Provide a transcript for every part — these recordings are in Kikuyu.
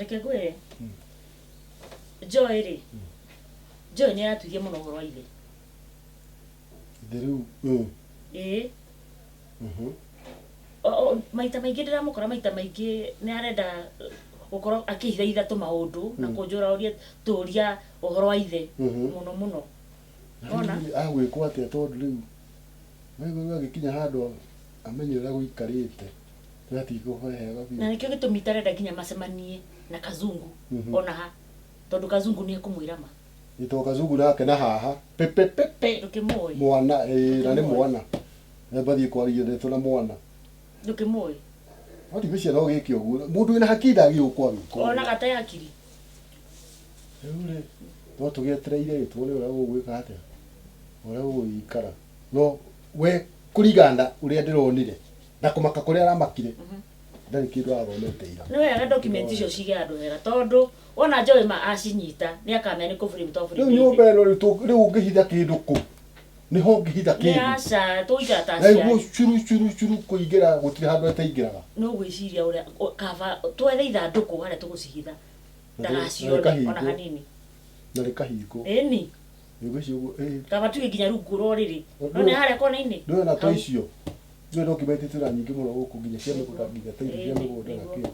Reke ngwĩre, Joy rĩ, Joy nĩ aratuithia mũno ũhoro wa ithe. Ithe rĩu Ĩĩ. Maita maingĩ ndĩramũkora maita maingĩ nĩ arenda gũkorwo akĩhithahitha tũmaũndũ na kũnjũraũria tũria ũhoro wa ithe mũno mũno. Na Wona? rĩu agwĩkwo atĩa tondũ rĩu waigua agĩkinya handũ amenye ũrĩa gũikarĩte nĩatigwo hega biũ. Na nĩkĩo gĩtũmi itarenda nginya macemanie na Kazungu ona ha, tondũ Kazungu nĩ ekũmwĩra ma. Ĩ to Kazungu nake na haha pepepepe Ndũkĩmũĩ? Mwana ĩĩ na nĩ Ndũkĩmũĩ? mwana. Mathiĩ kwaria ndeto na mwana. Ndũkĩmũĩ? No ndigwĩciria no gĩke ũguo. Mũndũ wĩna hakiri ndagĩrĩirwo kwaga gwĩka ũguo. Onaga ta hakiri. Rĩu rĩ, no tũgĩetereire ĩ tuone ũrĩa gũgwĩka atĩa, ũrĩa gũgũgĩikara. No we kũringana na ũrĩa ndĩronire na kũmaka kũrĩa aramakire, ndarĩ kĩndũ arathomete ira. Nĩ wega document icio cige handũ hega tondũ wona Joy ma acinyita nĩ akamenya nĩ kũ frame to Rĩu frame nyũmba ĩno rĩu rĩu ũngĩhitha kĩndũ kũ? Nĩho ũngĩhitha Nĩ kĩndũ. aca tũgũikara ta Na aciari. iguo curu curu curu kũingĩra gũtirĩ handũ ĩtaingĩraga. Nĩ ũgwĩciria ũrĩa kaba twethe ithandũkũ harĩa tũgũcihitha Na ndagacione ona rĩkahingwo. hanini. Na rĩkahingwo. Ĩni. Ngwĩciria ũguo ĩĩ. Kaba tuge nginya rungu rwa ũrĩrĩ. No nĩ harĩa kona-inĩ. Ndũĩ ona to Hau. icio. Ndũĩ document twĩna nyingĩ mũno gũkũ nginya cia mĩgũnda nginya title cia Ĩni, mĩgũnda na nĩguo. kĩ.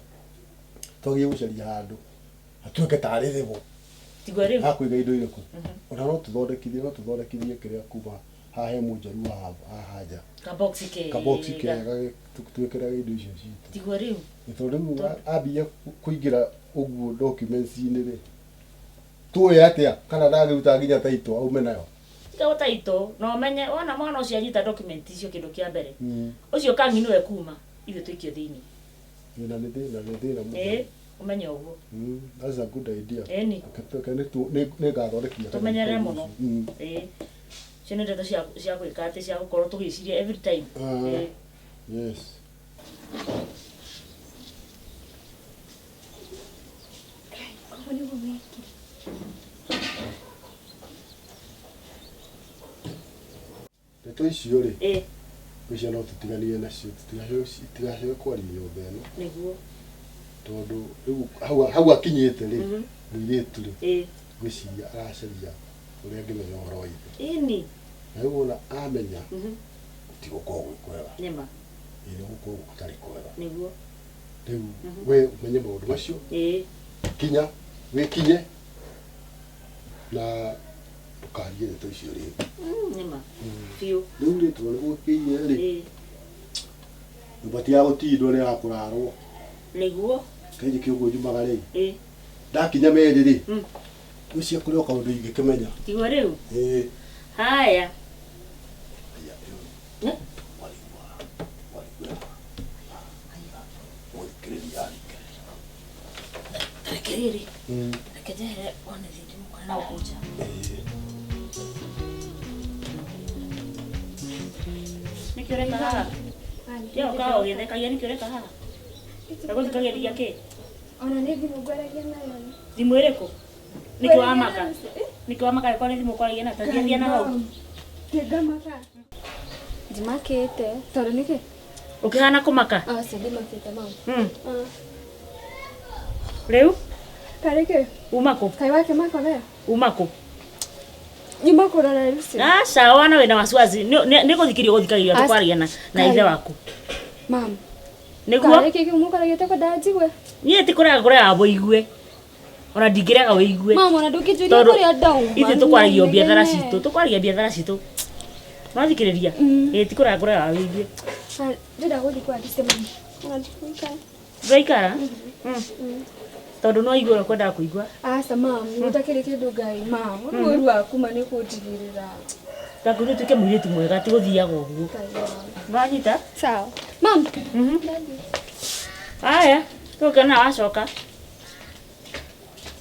Twagĩrĩirwo gũcaria handũ hatuĩke tarĩ thĩbũ. Tiguo rĩu. Ha kũiga indo irĩkũ. Ona no tũthondekithie no tũthondekithie kĩrĩa kuma haha he mũnjaruo haha nja. Kabox kega. Kabox kega twĩkĩrage indo icio citũ. Tiguo rĩu. Nĩ tondũ rĩu ambia kũingĩra ũguo documents-inĩ rĩ, tũĩ atĩa kana ndangĩruta nginya title aume nayo. Tiga gũ title na ũmenye wona mwana ũcio anyita document icio kĩndũ kĩa mbere. Ũcio Kang'i nĩwe kuma ithuĩ tũikio thĩinĩ. Ĩĩ na nĩ thĩna nĩ thĩna mũno. Ĩĩ ũmenye ũguo. That's a good idea. Ĩni. Reke nĩ ngathondekithia Tũmenyerere mũno. Ĩĩ. Icio nĩ ndeto cia cia gwĩka atĩ cia gũkorwo tũgĩciria every time. Ĩĩ. Yes. Ũguo nĩguo mekire. Ndeto icio rĩ, Ĩĩ. ngwĩciria no tũtiganire nacio tutigacoke kwaria nyũmba ĩno. Nĩguo. Tondũ rĩu hau hau akinyĩte rĩ, mũirĩtu rĩ, Ĩĩ. ngwĩciria aracaria ũrĩa angĩmenya ũhoro wa ithe. Ĩni. Na rĩu wona amenya, gũtigũkorwo gwĩ kwega. Nĩma. Ĩĩ nĩgũkorwo gũtarĩ kwega. Nĩguo. Rĩu we ũmenye maũndũ macio. Ĩĩ. Kinya, wĩkinye na ndũkarie ndeto icio rĩngĩ. Nĩma. Biũ. Rĩu rĩ tondũ nĩgũkĩire rĩ, Ĩĩ. nyũmba ti ya gũtindwo nĩ ya kũrarwo. Nĩguo. Kenjĩke ũguo njumaga rĩ, Ĩĩ. ndakinya merĩ rĩ, ngwĩciria kũrĩ o kaũndũ ingĩkĩmenya. Tiguo rĩu? Ĩĩ. Haya. Aya, ĩyo. Eh? Warigua, warigua. Gũthikĩrĩria athikĩrĩria. Reke rĩrĩ. Reke njehere one thiĩ ndĩmũkore na gũkũ nja. Ĩĩ. Nĩkĩ ũreka haha? Tiga gũkoragwo ũgĩthekagia nĩkĩ ũreka haha? Ũgũthikagĩrĩria kĩ? Ona nĩ thimũ ngwaragia nayo. Thimũ ĩrĩkũ? Nĩkĩ wamaka? Nĩkĩ wamaka angĩkorwo nĩ thimũ ũkwaragia nayo? Ta thiĩ thiĩ na hau. Ndingamaka. Ndimakĩte. Tondũ nĩkĩ? Ũkĩhana kũmaka? Aca ndimakĩte mama. Rĩu? Karĩ kĩ? Uma kũ? Kaĩ wakĩmaka we? Uma kũ? Nyuma kũrora Lucy. Aca wana wĩna wasiwasi. Nĩ gũthikĩrĩria ũgũthikagĩrĩria tũkwaragia na ithe waku. Mam. Nĩguo? Karĩ kĩ kĩu mũkwaragia ũtekwenda njigue? Niĩ ti kũrega ngũregaga wũigue. Ona ndingĩrega wũigue. Mama ona ndũngĩnjũria Tondũ kũrĩa ndauma. Ithuĩ tũkwaragia o biathara citũ. Tũkwaragia biathara citũ. Wathikĩrĩria? Ĩĩ ti kũrega ngũregaga wũigue. Ndĩrenda gũthiĩ kwa Lucy mama. Ona ndikũikara. Ndũraikara? Tondũ no igue ũrĩa ũkwendaga kũigua. Aca mam, gũtakĩrĩ kĩndũ Ngai mam. Ũru waku ma nĩ kũnjigĩrĩra. Ndakwĩrire ũtuĩke mũirĩtu mwega ti gũthiaga ũguo. Ngai mam. Nĩwanyita? Sawa. Mam. Haya, tũgũkena wacoka.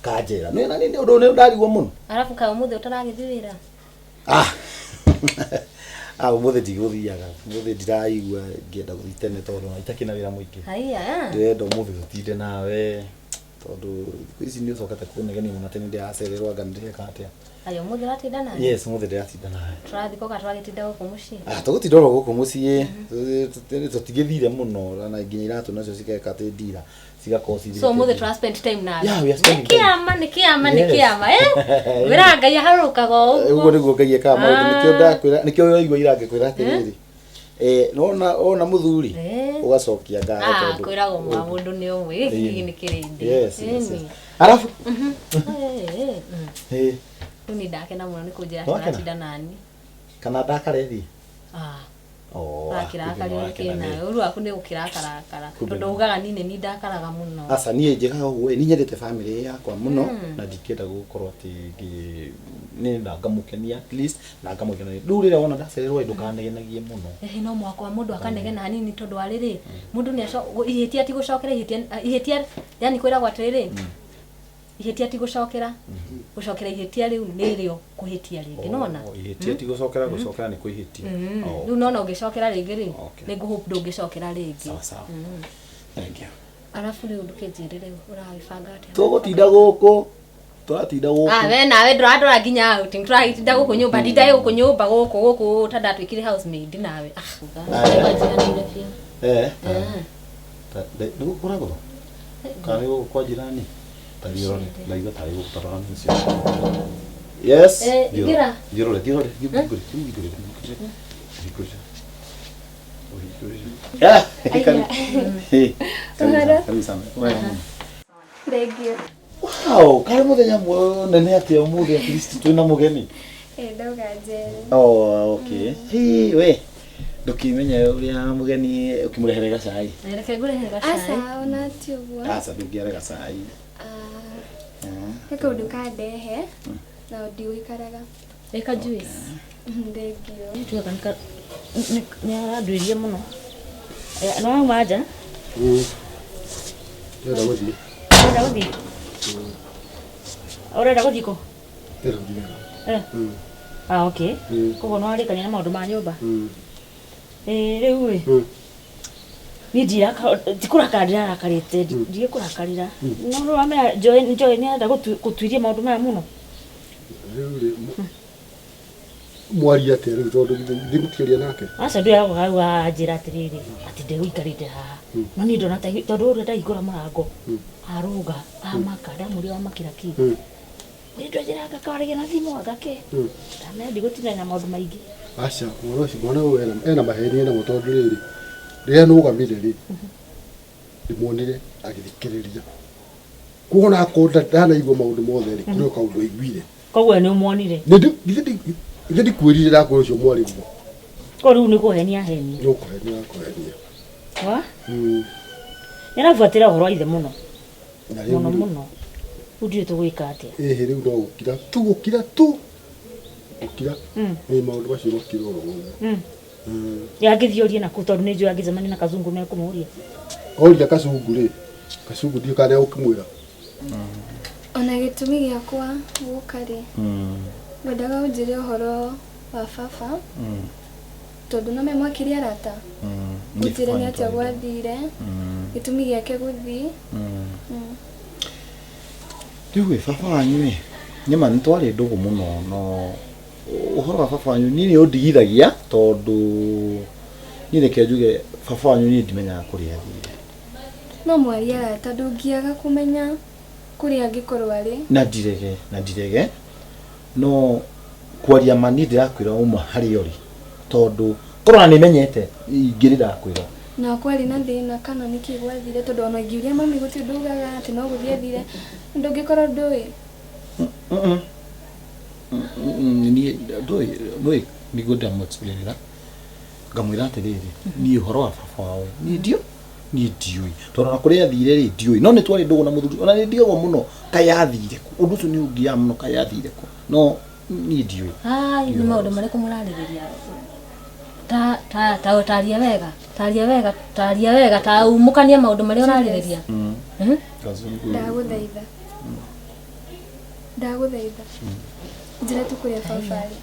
Kanjĩra. Nĩ na nĩ ũndũ nĩ ndarigwo mũno. Arabu kaĩ ũmũthĩ ũtaragĩthiĩ wĩra? Ah. Ah, ũmũthĩ ndigũthiaga. Ũmũthĩ ndiraigua ngĩenda gũthiĩ tene tondũ ona itakĩrĩ na wĩra mũingĩ. Haiya. Ndĩrenda ũmũthĩ tũtinde nawe. Tondũ thikũ ici nĩ ũcokete kũnegenia mũno atĩ nĩ ndĩracererwo anga nĩ ndĩreka atĩa. Aya ũmũthĩ watinda nawe? Yes, ũmũthĩ ndĩratinda nawe. Tũrathiĩ kũ kana tũragĩtinda gũkũ mũciĩ? Ah, tũgũtinda oro gũkũ mũciĩ, tũtigĩthire mũno na nginya iratũ nacio cigeka atĩ ndira cigakorwo cithirĩte. So ũmũthĩ tũra spend time nawe. Yeah, we are spending Nĩ time. kĩama, nĩ kĩama, nĩ Yes. kĩama. Eh? Wĩraga Ngai aharũrũkaga o Ũguo ũguo. nĩguo Ngai ekaga maũndũ, Ah. nĩkĩo ndakwĩra, nĩkĩo waigua ira ngĩkwĩra atĩrĩrĩ. Eh, nona ona mũthuri Eh. ũgacokia ngatho Ah, tondũ kwĩragwo mwa mũndũ nĩ ũmwe, gĩkĩ nĩ kĩrĩndĩ. Yes, yes, yes. Ĩni. Arabu Eh, eh, mm. eh, Rĩu niĩ ndakena mũno nĩ kũnjĩra atĩ Wakena? ũratinda nani. Kana ndakare thiĩ? Ah. Oh, Ũrakĩrakario kumbe nĩkĩ nĩwakena nawe? nĩ. Ũru waku nĩ gũkĩrakarakara. Kumbe Tondũ nĩ. ugaga niĩ nĩ niĩ ndakaraga mũno. Aca niĩ njĩkaga ũguo ĩ, nĩ nyendete family yakwa mũno na ndingĩenda gũkorwo atĩ ngĩ nĩ na ngamũkenia at least na ngamũkenia. Rĩu rĩrĩa wona ndacererwo ĩ ndũkanegenagie mũno. Ĩhĩ no mũhaka wa mũndũ akanegena hanini tondũ wa rĩrĩ mũndũ nĩ ihĩtia ti gũcokera ihĩtia ihĩtia yani kwĩragwo atĩrĩrĩ ihĩtia ti gũcokera gũcokera ihĩtia rĩu nĩrĩo kũhĩtia rĩngĩ nona Oh, ihĩtia ti gũcokera gũcokera nĩ kwĩhĩtia. Oh, rĩu nona ũngĩcokera rĩngĩ rĩ Okay. nĩ ngũhope ndũngĩcokera rĩngĩ. Sawa sawa. Thank you. Arabu rĩu ndũkĩnjĩre rĩu ũragĩbanga atĩa? Tũgũtinda gũkũ tũratinda Ah, gũkũ. we nawe ndũrandwara nginya outing tũragĩtinda gũkũ nyũmba ndindaĩ gũkũ nyũmba gũkũ gũkũ ta ndatuĩkire housemaid nawe. Ah, Aya. ndaigua njiganĩire biũ. Eh. Nĩ gũkũ kũragũthwo? Kana nĩ gũkũ kwa jirani? Ta thiĩ ũrore, ndaigua tarĩ gũkũ ta rora nĩ ũcio. Yes. Eh, Thiĩ ũrore. ingĩra. Thiĩ ũrore, thiĩ ũrore, thiĩ ũhingũre, thiĩ ũhingũrĩre, ũhingũrĩre. Ũhingũrĩre. Ũhingũrĩre. Ah, karibu. Hey, karibu sana, karibu sana. Wewe. Thengiũ. Wow, karĩ mũthenya mũnene atĩa ũmũthĩ at least twĩna mũgeni. Ĩ ndauga njere. Oh, okay. Hey, we. Ndũkĩmenya ũrĩa mũgeni ũkĩmũrehere gacai. Reke ngũrehere gacai. Aca ona ti ũguo. Aca ndũngĩare gacai. Ah, he kaũndũ kandehe na ndigũikaraga. Ĩka juice. Thengiũ. Tuga kanika nĩ aranduirie mũno. Eh, nĩ wauma nja? Ndĩrenda gũthiĩ. Ũrenda gũthiĩ? Ũrenda gũthiĩ kũ? Ndĩrenda gũthiĩ wĩra. Eh. Ah, okay. Koguo nĩ warĩkania na maũndũ ma nyũmba? Ĩĩ rĩu ĩ. Niĩ ti kũrakara ndĩrarakarĩte, ndigĩkũrakarĩra. No nĩ wamenya Joy Joy nĩ arenda gũtuiria maũndũ maya mũno. Rĩu rĩ mwaria atĩa rĩu tondũ githĩ mũtikĩaria nake? Aca ndũĩ agoka hau anjĩra atĩrĩrĩ atĩ ndegũikarĩte haha. No niĩ ndona ta tondũ ũrĩa ndahingũra mũrango arũga amaka ndamũria wamakĩra kĩ. Mũirĩtu anjĩra anga kwaragia na thimũ anga kĩ. Ndamera ndigũtinda na maũndũ maingĩ. Aca mwana ũcio mwana ũyũ ena maheni enamo tondũ rĩrĩ rĩrĩa nũgamire rĩ ndĩmuonire agĩthikĩrĩria kuona akorwo ndanaigua maũndũ mothe rĩ kũrĩ o kaũndũ aiguire. Koguo nĩ ũmuonire. Githĩ ndikwĩrire ndakwĩra ũcio mwarĩ guo. Koguo rĩu nĩ kũhenia ahenia. Nĩ ũkũhenia akũhenia. Wa? Nĩ arabuatĩra ũhoro wa ithe mũno. Na rĩu Mũno rĩ- mũno. Rĩu ndiũĩ tũgwĩka atĩa. Ĩhĩ rĩu no gũkira tu gũkira tu gũkira ĩ maũndũ macio makira oro wothe. Yangĩthiĩ orie nakũu tondũ nĩ njũĩ angĩcemania na kazungu nĩ ekũmũria. Oria kacungu rĩ kacungu ndiũĩ kana nĩegũkĩmwĩra. Ona gĩtũmi gĩakwa gũka rĩ ngwendaga ũnjĩre ũhoro wa baba tondũ no me mwakĩrĩ arata. Ũnjĩre nĩ atĩa gwathire, gĩtũmi gĩake gũthiĩ. Rĩu ĩ baba wanyu ĩ nĩma nĩ twarĩ ndũgũ mũno no ũhoro wa baba wanyu niĩ nĩ ũndigithagia tondũ niĩ reke njuge baba wanyu niĩ ndimenyaga kũrĩa athire. No mwaria arata ndũngĩaga kũmenya kũrĩa angĩkorwo arĩ. Na ndirege na ndirege no kwaria ma niĩ ndĩrakwĩra uma harĩa ũrĩ tondũ korwo ona nĩmenyete ingĩrĩ ndakwĩra. Na kwarĩ na thĩna kana nĩkĩ gwathire tondũ ona ingĩũria mami gũtirĩ ũndũ augaga atĩ no gũthiĩ athire ndũngĩkorwo ndũĩ. Niĩ ndũĩ ndũĩ nĩguo ndamũ-explainĩra ngamwĩra atĩrĩrĩ niĩ ũhoro wa baba wao niĩ ndio niĩ ndiũĩ tondũ ona kũrĩa athire rĩ ndiũĩ no nĩ twarĩ ndũgũ na mũthuri ona nĩ ndigagwo mũno kaĩ athire kũ ũndũ ũcio nĩ ũngiaga mũno kaĩ athire kũ no niĩ ndiũĩ. Ai, nĩ maũndũ marĩkũ mũrarĩrĩria? Ta ta ta taria wega, taria wega, taria wega, ta umũkania maũndũ marĩa ũrarĩrĩria. Kazungu. Ndagũthaitha. Ndagũthaitha. Njĩra tu kũrĩa baba arĩ.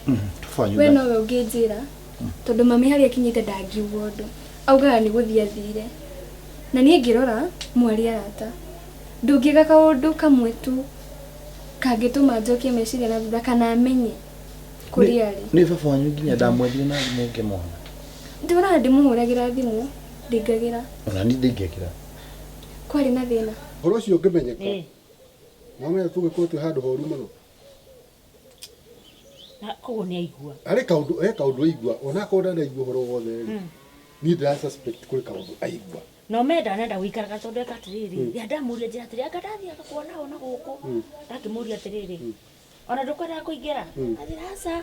Baba wanyu We nowe ũngĩnjĩra tondũ mami harĩa akinyĩte ndangiuga ũndũ. Augaga nĩ gũthiĩ athire. Na niĩ ngĩrora mwarĩ arata. Ndũngĩka kaũndũ kamwe tu kangĩtũma njokie meciria na thutha kana menye kũrĩa arĩ. Nĩ baba wanyu nginya ndamwethire na thimũ ngĩmwona. Ndĩũraga ndĩmũhũragĩra thimũ ndingagĩra. Ona niĩ ndingĩkĩra. Kwarĩ na thĩna. Ũhoro ũcio ũngĩmenyeka, Mwamenya tũgĩkorwo twĩ handũ horu mũno. Na koguo nĩ aigua. Harĩ kaũndũ, he kaũndũ aigua, ona akorwo ndanaigua ũhoro wothe rĩ, niĩ ndĩra suspect kũrĩ kaũndũ aigua. No menda nenda gũikaraga tondũ eka atĩrĩrĩ, rĩrĩa ndamũria njĩra atĩrĩ, anga ndathiaga kuona ona gũkũ, ndakĩmũria atĩrĩrĩ, ona ndũkwendaga kũingĩra? Anjĩra aca,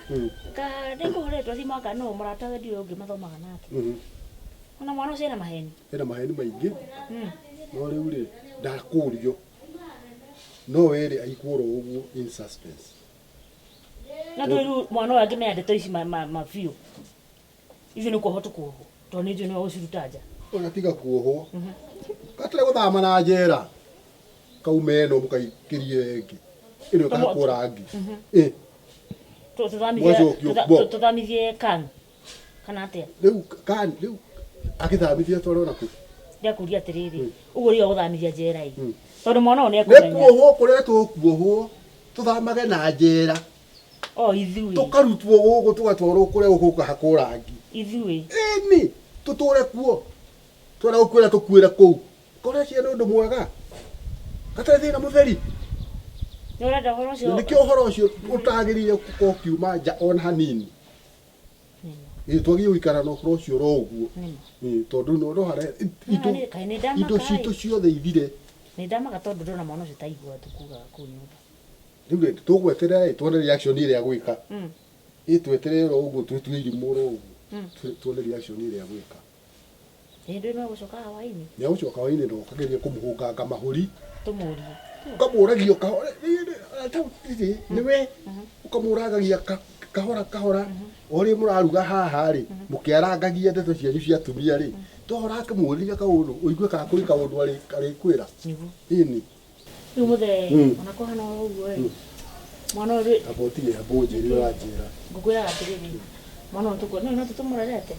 anga nĩngũhũrĩtwo thimũ anga nũ mũratawe ndiũĩ ũngĩ mathomaga nake. Ona mwana ũcio ena maheni. Ena maheni maingĩ, no rĩu rĩ, ndakũrio. No were aigwo oro ũguo in suspense. Na ndũĩ rĩu mwana ũyũ angĩmenya ndeto ici ma biũ, ithuĩ nĩ kuohwo tũkuohwo, tondũ nĩ njũĩ nĩwe ũgũciruta nja. Ona tiga kuohwo. Gatirĩ gũthama na njera. Kaume ĩno mũkaikĩrie ĩngĩ. Ĩno ĩkahakwo rangi. Mwacokio kuo. Tũthamithie kan kana atĩa? Rĩu kan rĩu agĩthamithia atware ona kũ? Ndakũria atĩrĩrĩ, ũguo rĩu agũthamithia njera ĩ. Tondũ mwana ũyũ nĩ ekũmenya. Nĩ kuohwo kũrĩa tũkuohwo, tũthamage na njera. O ithuĩ. Tũkarutwo gũkũ tũgatwarwo kũrĩa gũkũ gũkahakwo rangi. Ithuĩ. Ĩni, tũtũre kuo. Twenda gũkuĩra tũkuĩre kũu. Kũrĩa cia nĩ ũndũ mwega. Gatarĩ thĩna mũtheri. Nĩ ũrenda ũhoro ũcio? Nĩkĩo ũhoro ũcio ũtagĩrĩire gũkorwo ũkiuma nja ona hanini. Ĩ, twagĩrĩire gũikara na ũhoro ũcio oro ũguo. Ĩ, tondũ no harehe indo citũ ciothe ithire. Nĩ ndamaka tondũ ndona mwana ũcio taigua tũkugaga kũu nyũmba. Rĩu rĩ, tũgweterera ĩ, tuone reaction ĩrĩa agwĩka. Ĩ, tweterere oro ũguo, twĩtue irimũ oro ũguo. Tuone reaction ĩrĩa agwĩka. Hĩndĩ ĩno egũcoka hwaĩ-inĩ? Nĩ egũcoka hwaĩ-inĩ na ũkageria kũmũhũnganga mahũri. Tũmũrie. Ũkamũragia kahora, nĩwe, ũkamũragagia kahora kahora. O rĩ mũraruga haha rĩ, mũkĩarangagia ndeto cianyu cia atumia rĩ, tohora akĩmũria kaũndũ, ũigue kana kũrĩ kaũndũ arĩkwĩra. Ĩni. Rĩu mũthee, ona kũhana ũguo ĩ, mwana ũyũ rĩ- Amba ũtige, amba ũnjĩre ũranjĩra. Ngũkwĩraga atĩrĩrĩ, mwana ũyũ tũkũ, no tũtũmũrerete,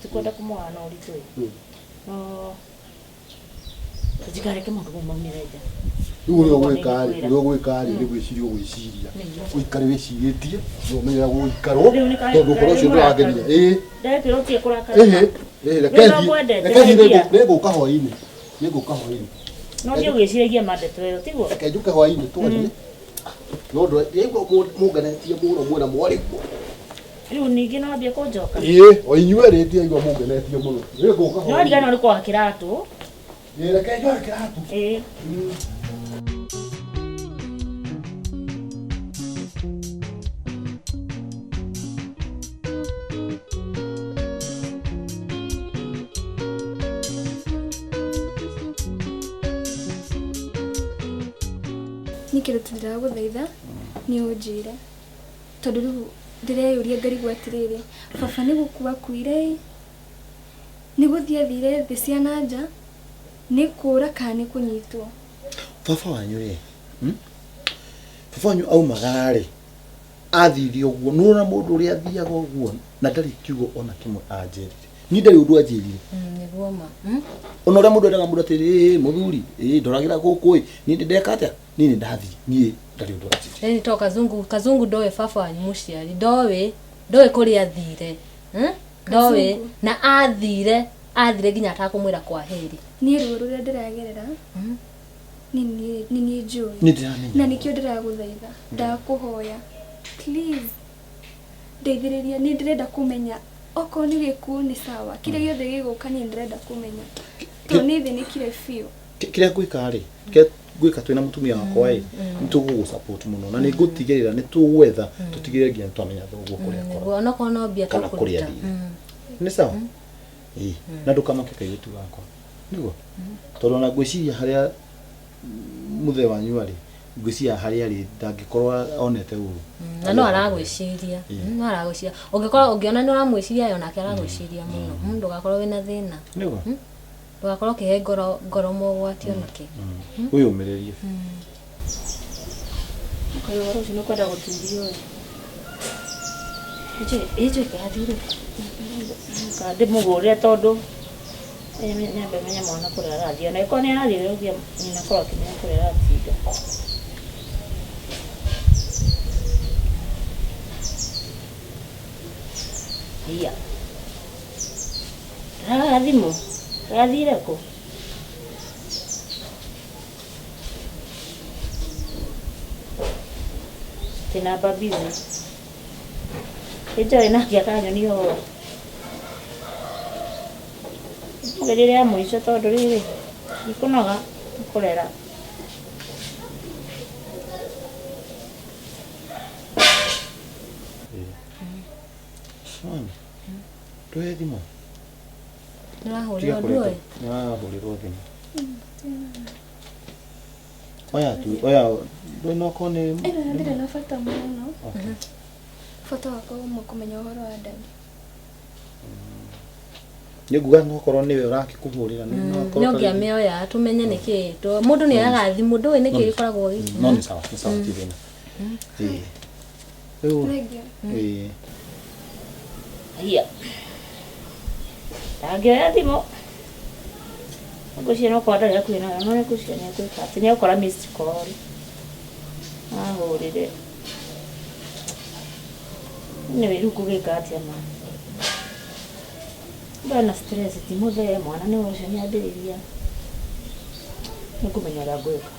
tũkwenda kũmũoya na ũritũ ĩ. No tũtikareke maũndũ mau maumĩre nja. Rĩu ũrĩa ũgwĩka rĩ, ũrĩa ũgwĩka rĩ, nĩ gwĩciria ũgwĩciria. Ũikare wĩcirĩtie, na ũmenye ũrĩa gũgũikarwo, tondũ ũhoro ũcio ndũrangenia. Ĩĩ. Ndekĩra ũtige kũrakara. Ĩhĩ, ĩhĩ, reke Rĩu no thiĩ, ngwendete, reke thiĩ, Lydia. nĩngũka hwaĩ-inĩ. Nĩngũka hwaĩ-inĩ. No thiĩ ũgĩciragia ma ndeto ĩyo, tiguo? Reke njũke hwaĩ-inĩ twarie. No ndĩraigua mũngenetie mũno mwĩna mwarĩguo. Rĩu ningĩ no ambie kũnjoka? Ĩĩ, o inyuĩ rĩ ndĩraigua mũngenetie mũno. Nĩngũka hwaĩ-inĩ. No riganĩrwo nĩ kuoha kĩratũ. Ĩĩ, reke njohe kĩratũ. Ĩĩ. Niĩ kĩndũ tu ndĩragũthaitha nĩ ũnjĩre, tondũ rĩu ndĩreyũria ngarigwo atĩrĩrĩ, baba nĩ gũkua akuire ĩ, nĩ gũthiĩ athire thĩ cia na nja, nĩ kũra kana nĩ kũnyitwo? Baba wanyu rĩ, Baba wanyu aumaga rĩ, athire ũguo, nĩwona mũndũ ũrĩa athiaga ũguo, na ndarĩ kiugo ona kĩmwe anjĩrire. Niĩ ndarĩ ũndũ anjĩrire. Nĩguo ma. Ona ũrĩa mũndũ endaga mũndũ atĩrĩ, ĩĩ, mũthuri, ĩĩ, ndoragĩra gũkũ ĩ, niĩ nĩ ndeka atĩa? Niĩ nĩ ndathiĩ, niĩ ndarĩ ũndũ anjĩrire. Rĩu to kazungu, kazungu ndoĩ baba wanyu mũciari, ndoĩ, ndoĩ kũrĩa athire. Ndoĩ, Kazungu. na athire, athire nginya atakũmwĩra kwa heri. Niĩ ruo rũrĩa ndĩragerera, nĩ niĩ njũĩ. Nĩ ndĩramenya. Na nĩkĩo ndĩragũthaitha, ndakũhoya. Please, ndeithĩrĩria, niĩ ndĩrenda kũmenya okorwo nĩ gĩkuũ nĩ sawa, kĩrĩa gĩothe gĩgũka niĩ ndĩrenda kũmenya. Tondũ niĩ thĩnĩkire biũ. Kĩrĩa ngwĩka rĩ, kĩrĩa ngwĩka twĩna mũtumia wakwa ĩ, nĩ tũgũgũ support mũno, na nĩ ngũtigĩrĩra nĩ tũgwetha, tũtigĩrĩre nginya nĩ twamenya thoguo kũrĩa akoragwo. Nĩguo, onokorwo no mbia Kana kũrĩa tũkũruta. athire. Nĩ sawa? Ĩĩ, na ndũkamake kairĩtu gakwa. Nĩguo? Tondũ ona ngwĩciria harĩa mũthee wanyu arĩ, ngwĩciria harĩa arĩ ndangĩkorwo onete ũru. Na no aragwĩciria. No aragwĩciria. Ũngĩkorwo ũngĩona nĩ ũramwĩciria, ye onake aragwĩciria mũno. Ndũgakorwo wĩna thĩna. Nĩguo? Ndũgakorwo ũkĩhe ngoro mogwati ona kĩ. Wĩyũmĩrĩrie. Kaĩ ũhoro ũcio nĩ ũkwenda gũturio ĩ. Ĩnjũĩ kathire. Kana ndĩmũgũrĩre tondũ Nyambe menye mwana kũrĩa arathiĩ ona ĩkorwo nĩ arathiĩ gũthiĩ nyina akorwo akĩmenya kũrĩa aratinda. Iya. Ndĩraga thimũ yathire kũ? Atĩ namba busy. Ĩ Joy nake akanyonia ũhoro. Mũgerie rĩa mũico tondũ rĩrĩ ndikũnoga nĩ kũrera. Nĩwona? Ndũhe thimũ. Nĩwahũrĩrwo ndũĩ? Nĩwahũrĩrwo thimũ. Oya tu, oya ndũĩ no korwo nĩ Ĩno ndirĩ na bata mũno. Okay. Bata wakwa uma kũmenya ũhoro wa daddy. Nĩ nguga no korwo nĩwe ũrakĩkũhũrĩra nĩ no Nĩ ũngĩamĩoya tũmenye nĩkĩ mũndũ nĩ oyaga thimũ ndũĩ nĩkĩ gĩkoragwo gĩ No nĩ sawa, nĩ sawa ti thĩna. Ĩĩ. Rĩu Thengiũ. ĩĩ. Haiya. Ndangĩoya thimũ. Ngwĩciria no korwo ndarĩ hakuhĩ nayo, no ngwĩciria nĩ egwĩka atĩ nĩ egũkora missed call. Ahũrĩre. Anyway, rĩu ngũgĩka atĩa ma? Ndona stress ti mũthee, mwana nĩwe ũcio nĩ ambĩrĩria. Nĩ ngũmenya ũrĩa ngwĩka.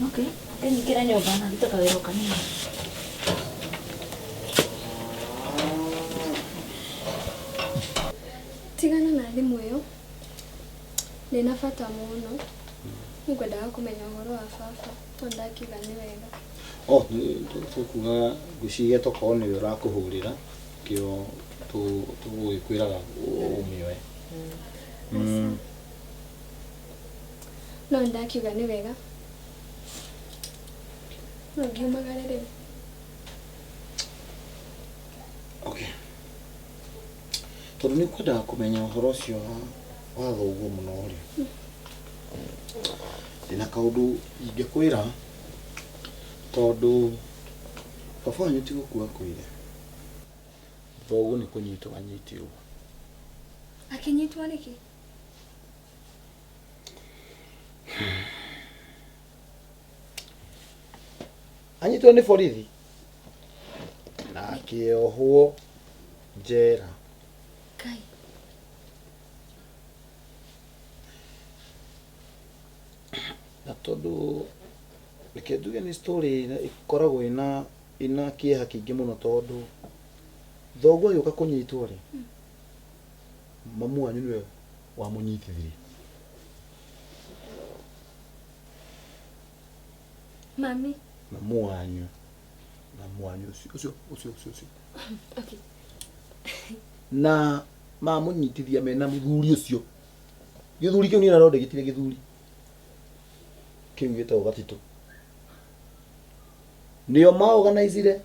Okay, nyingĩre nyũmba na ndute kawĩra o kanini. Tigana na thimũ ĩyo. Ndĩna bata mũno. Nĩngwendaga kũmenya ũhoro wa baba. No ndakiuga nĩ wega. Oh, tũkugaga ngwĩciria tokorwo nĩwe ũrakũhũrĩra kĩo tũgũgĩkwĩraga ũmĩoe. No ndakiuga nĩ wega. No ngiumagare rĩu. Okay. Tondũ nĩ ũkwendaga kũmenya ũhoro ũcio wa thoguo mũno rĩ, ndĩna kaũndũ ingĩkwĩra tondũ baba wanyu ti gũkua akuire, thoguo nĩ kũnyitwo anyitirwo. Akĩnyitwo nĩkĩ? Anyitirwo nĩ borithi na akĩohwo njera. Ngai. Na tondũ reke njuge nĩ story ĩkoragwo ĩna kĩeha kĩingĩ mũno tondũ thoguo agĩũka kũnyitwo rĩ, mamu wanyu nĩwe wamũnyitithirie. Mami. Mamu wanyu. Mamu wanyu ũcio ũcio ũcio ũcio ũcio. Okay. Na mamũnyitithia mena mũthuri ũcio. Gĩthuri kĩu niĩ na no ndĩgĩtire gĩthuri. Kĩu gĩtagwo gatitũ. Nĩo maorganizire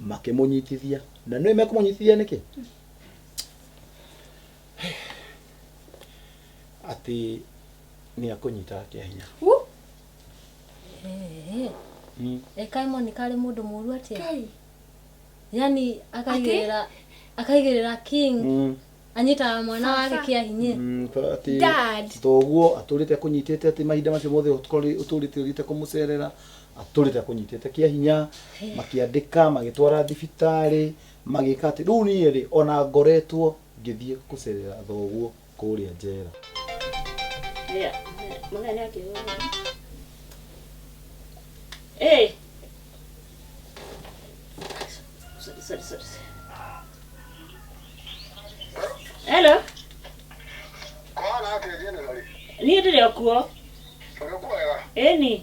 makĩmũnyitithia na nĩwe mekũmũnyitithia nĩkĩ? Atĩ nĩ akũnyitaga kĩa hinya. Ekaĩ Monica arĩ mũndũ mũru atĩa? Ngai. Yani akaigĩrĩra akaigĩrĩra king anyitaga mwana wake kĩa hinya. Atĩ Dad. thoguo atũrĩte akũnyitĩte atĩ mahinda macio mothe ũtũrĩte ũthiĩte kũmũcerera atũrĩte akũnyitĩte kĩa hinya makĩandĩka magĩtwara thibitarĩ magĩka atĩ rĩu niĩ rĩ ona ngoretwo ngĩthiĩ kũcerera thoguo kũrĩa njera. Haya, mũthee nĩ akĩhũra. Ĩ. Sorry, sorry, sorry. Hello. Kũhana atĩa generally? Niĩ ndĩrĩ o kuo. Ũrĩ kuo wega? Ĩni.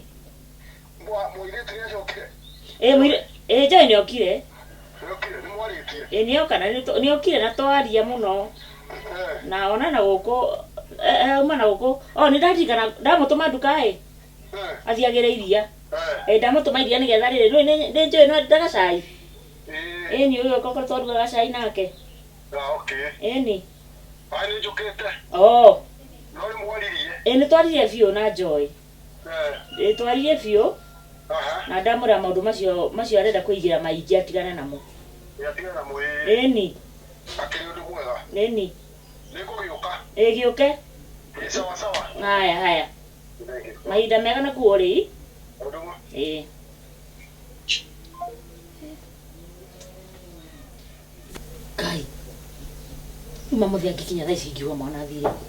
Mũirĩtu nĩ acokire? Ĩ mũirĩ ĩ Joy nĩ okire. Nĩ okire, nĩ mwarĩtie? Ĩ nĩ oka na nĩ okire na twaria mũno. Na ona na gũkũ auma na gũkũ. O nĩ ndaririkana ndamũtũma nduka ĩ. Athiagĩre iria. Ĩ ndamũtũma iria nĩgetha rĩrĩ nĩ nĩ njũĩ no endaga cai. Ĩni ũyũ okorwo twarugaga cai nake. Okay. Ĩni. Ai nĩ njũkĩte. Oh. No nĩ mwaririe? Ĩ nĩ twaririe biũ na Joy. Ĩ twaririe biũ. Na ndamwĩra maũndũ macio macio arenda kũigĩra maingĩ atigane namo. Nĩatigana mwĩ. Ĩni. Akĩrĩ ũndũ mwega. Ĩni. Nĩngũgĩũka. Ĩ gĩũke. Ĩ sawa sawa. Haya haya. Thank you. Mahinda mega na kuo rĩ. Ũndũ ũmwe. Ĩ. Ngai. Uma mũthĩ angĩkinya thaa ici ingiuga mwana athire kũ.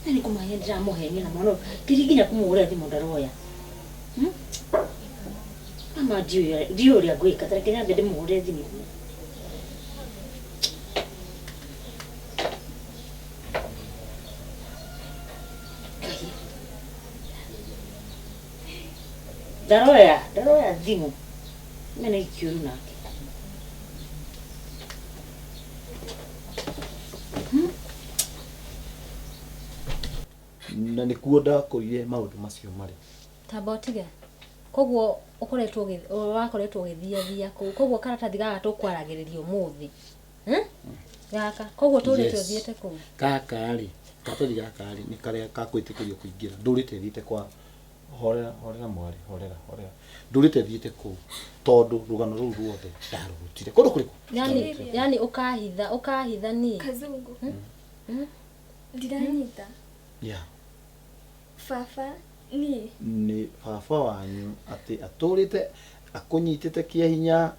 Na nĩ kũmahenia ndĩramũhenia na mwana ũyũ. Ngĩthiĩ nginya kũmũhũrĩra thimũ ndaroya. Mama ndiũĩ ũrĩa ngwĩka, ta reke nyambe ndĩmũhũrĩre thimũ. Ngai. Ndaroya thimũ. Mena kĩũru nake. Na nĩkuo ndakorire maũndũ macio marĩ. Tamba ũtige. Koguo ũkoretwo wakoretwo ũgĩthiathia kũu. Koguo karatathi gaka tũkwaragĩrĩria ũmũthĩ. Gaka. Koguo tũrĩte ũthiĩte kũu. Gaka rĩ, karatathi gaka rĩ nĩ karĩa ka gwĩtĩkĩrio kũingĩra. Ndũrĩte thiĩte kwa horera horera mwarĩ horera horera. Ndũrĩte thiĩte kũu tondũ rũgano rũu ruothe ndarũrutire. Kũndũ kũrĩkũ? Yani ũkahitha niĩ. Kazungu. Ndiranyita. Yeah. Baba niĩ. Nĩ baba wanyu atĩ atũrĩte akũnyitĩte kĩa hinya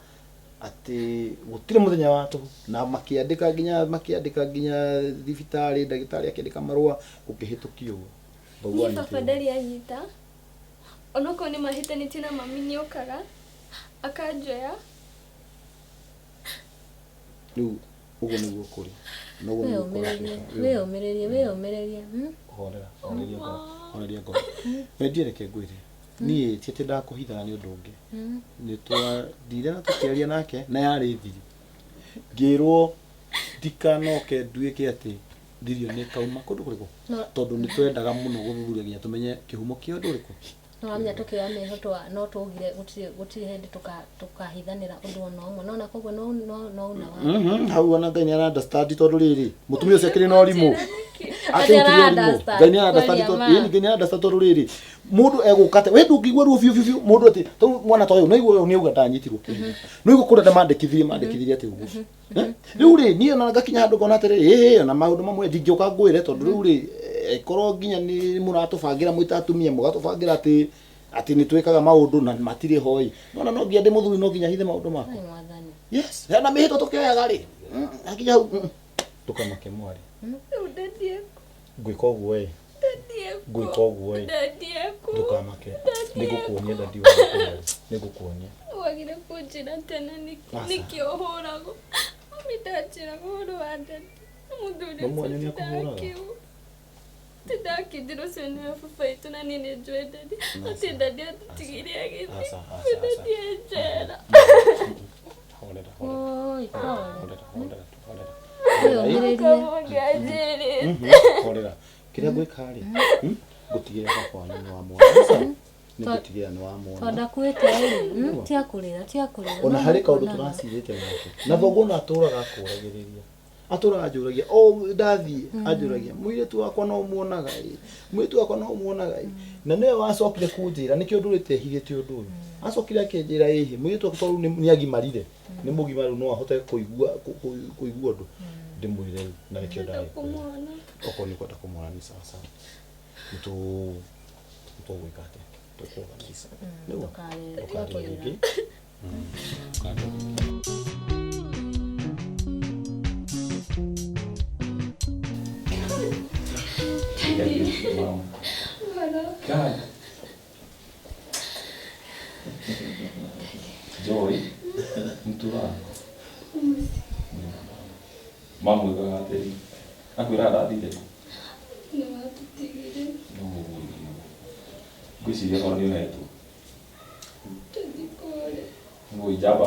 atĩ gũtirĩ mũthenya wa tũhũ na makĩandĩka nginya thibitarĩ ndagĩtarĩ akĩandĩka marũa gũkĩhĩtũkio ũguo. Thoguo Niĩ baba anyitĩrwo. ndarĩ anyita. Onokorwo nĩ mahĩtanĩtie na mami nĩokaga akanjoya. Rĩu ũguo nĩguo kũrĩ. Na ũguo nĩguo kũratuĩka. Wĩyũmĩrĩrie. Horera, horeria ngoro, horeria ngoro. Wendie reke ngwĩre. Niĩ ti atĩ ndakũhithaga nĩ ũndũ ũngĩ. Nĩ twathire na tũkĩaria nake na yarĩ thiri. Ngĩrwo ndikanoke nduĩke atĩ thiri ĩyo nĩ ĩkauma kũndũ kũrĩkũ. Tondũ nĩ twendaga mũno gũthuthuria nginya tũmenye kĩhumo kĩa ũndũ ũrĩkũ. No wamenya tũkĩoya mĩhĩtwa no twaugire gũtirĩ hĩndĩ tũkahithanĩra ũndũ ona ũmwe. Nona koguo no una wa. Hau ona Ngai nĩ ara understand tondũ rĩrĩ mũtumia ũcio akĩrĩ na ũrimũ. Akĩrutire ũrimũ. Ngai nĩ ara understand tondũ ĩni Ngai nĩ ara understand tondũ rĩrĩ mũndũ egũka atĩ we ndũngĩigua ruo biũ biũ biũ mũndũ atĩ tondũ mwana ta ũyũ no igua ũyũ nĩ auga ndanyitirwo kĩa hinya. No igua kũrĩa mandĩkithirie atĩ ũguo. Rĩu rĩ niĩ ona ngakinya handũ ngona atĩrĩrĩ ĩhĩ ona maũndũ mamwe ndingĩũka ngwĩre tondũ rĩu rĩ korwo nginya nĩ mũratũbangĩra mwĩ ta atumia mũgatũbangĩra atĩ nĩ twĩkaga maũndũ na matirĩ ho ĩ. Nona no nginya ndĩ mũthuri no nginya hithe maũndũ makwa. Yes, hena mĩhĩtwa tũkĩoyaga rĩ. Hakinya hau ndũkamake mwarĩ. Ngwĩka ũguo ĩ. Ngwĩka ũguo ĩ. Ndũkamake. Nĩngũkuonia dadi wanyu kũrĩa. Nĩngũkuonia. Wagire kũnjĩra tene nĩkĩo ũhũragwo. Mami ndanjĩraga ũhoro wa dadi. Mũthuri Mamu wanyu ũcio nĩakũhũraga? Tindakĩnjĩra ũcio nĩwe baba witũ na niĩ nĩ njũĩ dadi. Atĩ dadi atũtigire agĩthiĩ. Aca, aca, aca. Dadi e njera. Horera, horera. Horera, horera, horera. Ũngĩanjĩrĩte. Horera. Kĩrĩa ngwĩka rĩ, ngũtigĩrĩra baba wanyu nĩ wamuona. Nĩngũtigĩrĩra nĩ wamuona. Tondũ ndakuĩte rĩ, tia kũrĩra, tia kũrĩra. Ona harĩ kaũndũ tũracirĩte nake. Na thoguo ona atũraga akũragĩrĩria. Atũraga anjũragia, o ndathiĩ anjũragia, mũirĩtu wakwa no muonaga ĩ, mũirĩtu wakwa no muonaga ĩ. Na nĩwe wacokire kũnjĩra nĩkĩo ndũrĩte hithĩte ũndũ ũyũ. Acokire akĩnjĩra ĩhĩ, mũirĩtu wakwa tondũ nĩ agimarire, nĩ mũgimaru no ahote kũigua ũndũ. Ndĩmwĩre rĩu na nĩkĩo ndagĩkwĩra. Okorwo nĩ ũkwenda kũmuona nĩ sawa sawa. Nĩtũgwĩka atĩa? Tũkũ-organize. Nĩguo? Ndũkarĩre rĩngĩ. Ndũkarĩre rĩngĩ. God. Joy, mtura. Mamu igaga atĩrĩ, akwĩraga ndathire kũ? Nĩ watũtigire. No ũguo. Ngwĩciria okorwo nĩ ũhetwo. Tũthiĩ kũrĩa. Ngũi njamba.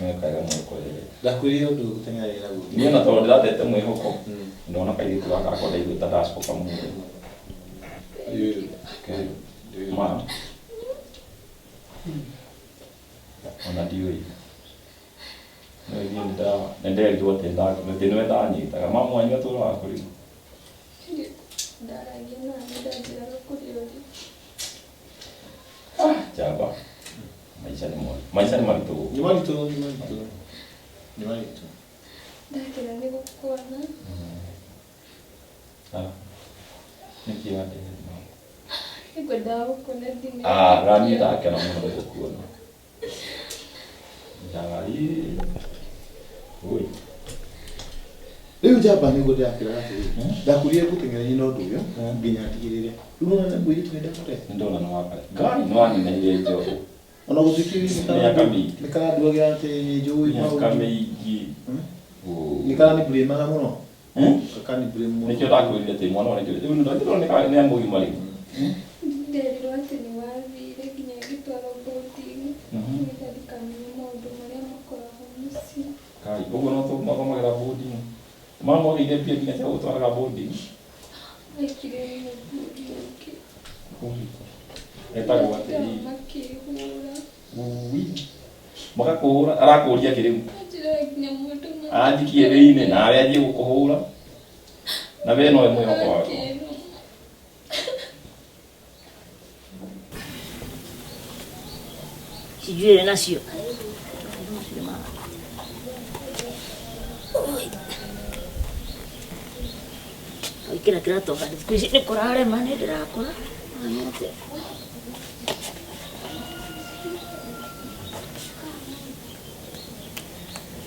Nĩkaga mwĩkorere. Ndakwĩrire ũndũ gũteng'era naguo. Niĩ ona tondũ ndĩratete mwĩhoko, ndona kairĩtu gaka gakwa ndaigua ta ndacoka muoyo. Ma. Ona ndiũĩ. No niĩ nĩnderirwo atĩ nĩwe ndanyitaga. Mamu wanyu atũraga kũrĩkũ? Ndaragia nawe ndanjĩraga kũrĩa ũrĩ. Njamba. Maisha nĩ moru. Maisha nĩ maritũ gũkũ. Nĩ maritũ, nĩ maritũ. Nĩ warĩtu. Ndakena nĩ gũkuona. Ah. Nĩkĩ wandehere? Nĩngwendaga gũkuona ndine. Ah, nani ndakena mũno nĩ gũkuona. Ndari. Ui. Rĩu njamba nĩguo ndĩrakĩra atĩrĩrĩ ndakwĩrire ngũteng'eranie na ũndũ ũyũ nginya ndigĩrĩre rĩu nĩwona mũirĩtu nĩ ndakũrehe. Nĩndona nĩ wakare. Ngai nĩ wanineire njohi. Ona gũtuĩka Mĩaka mĩingĩ. nĩ karanduagĩra atĩ nĩ njũĩ Mĩaka maũndũ. mĩingĩ. Nĩ karaniblĩmaga mũno. Gakaniblame mũno. Nĩkĩo ndakwĩrire atĩ mwana wa nĩkĩo. Rĩu nĩndona nĩ mũgima rĩu. Nderirwo atĩ nĩ wathire nginya ngĩtwarwo boarding nĩgetha ndikamenye maũndũ marĩa makoragwo mũciĩ. Kai, ũguo no tũmathomagĩra boarding. Mama ogĩire mbia nginya cia gũtwaraga boarding. Aikire nĩ mũthuri ũngĩ. Etagwo atĩrĩrĩ. Makĩhũra. Ui. Magakũhũra, arakũria kĩ rĩu? Anjĩraga nginya mũndũ Anjikie thĩinĩ nawe anjie gũkũhũra. Na we nowe mwĩhoko wakwa. Akĩrũma. Sijui nacio. Gwĩkĩra kĩratũ thikũ ici nĩ kũrarema nĩ ndĩrakũra. Nĩ atĩa?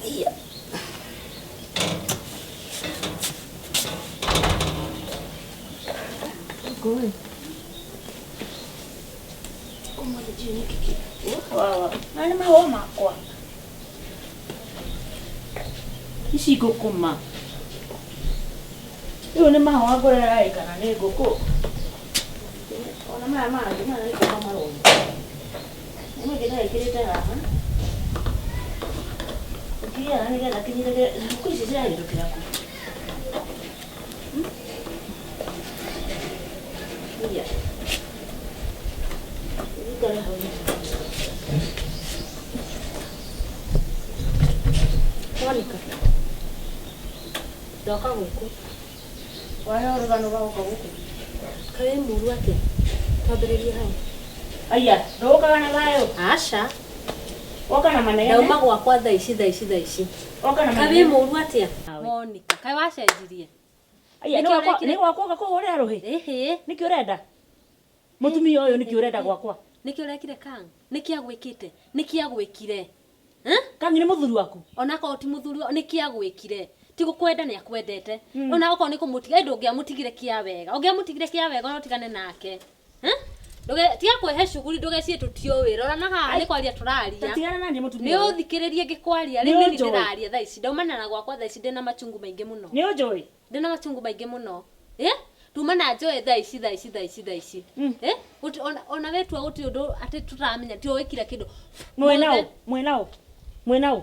Iya. Ngũĩ. Ũmũthĩ ndiũĩ nĩkĩ kĩ- Wawa. Na nĩ mahũa makwa. Ici ngũkũma. Rĩu nĩ mahũa ngũrera ĩ kana nĩ ngũkũ? Ona maya mangĩ maya nĩ ngũkũ marona. Ũmũthĩ ndĩrekĩrĩte haha. Ũkĩrĩa nĩgetha kĩnyitage ngũkũ ici cirahĩtũkĩra kũ? Iya. Ikara hau. Monica. Ndoka gũkũ. Waheo rũgano rwa gũka gũkũ. Kaĩ wĩ mũru atĩa? Twambĩrĩrie hau. Aya, ndũgũkaga na thayũ? Aca. Woka na manegene? Ndauma gwakwa thaa ici thaa ici thaa ici. Woka na Kaĩ wĩ manegene? mũru atĩa? Monica, kaĩ wacenjirie? Aya, Nĩkĩ ũrekire? nĩ gwakwa ũka kũhũrĩra rũhĩ? Ĩhĩ. Nĩkĩ ũrenda? Mũtumia ũyũ nĩkĩ ũrenda gwakwa? Nĩkĩ ũrekire Kang? Nĩkĩ agwĩkĩte? Nĩkĩ agwĩkire? Kang nĩ mũthuri waku? Onakorwo ti mũthuri wa- nĩkĩ agwĩkire? Ti gũkwenda nĩ akwendete. Ona okorwo nĩ kũmũtiga, ĩ ndũngĩamũtigire kĩa wega. Ũngĩamũtigire kĩa wega no ũtigane nake. Tiga kwĩhe shughuli ndũgecirie tũtiũĩ. Rora na haha nĩ kwaria tũraria. Ta tigana na niĩ mũtumia Nĩ ũyũ. ũthikĩrĩrie ngĩkwaria. Nĩ Rĩu nĩ ũnjũĩ. ndĩraria thaa ici. Ndaumana na gwakwa thaa ici ndĩna machungu maingĩ mũno. Nĩ ũnjũĩ? Ndĩna machungu maingĩ mũno. Tuma na njoe thaa ici thaa ici thaa ici thaa ici. Ona we tua gũtirĩ ũndũ atĩ tũramenya ti ũwĩkire kĩndũ. Mwĩna ũ? Mwĩna ũ? Mwĩna ũ?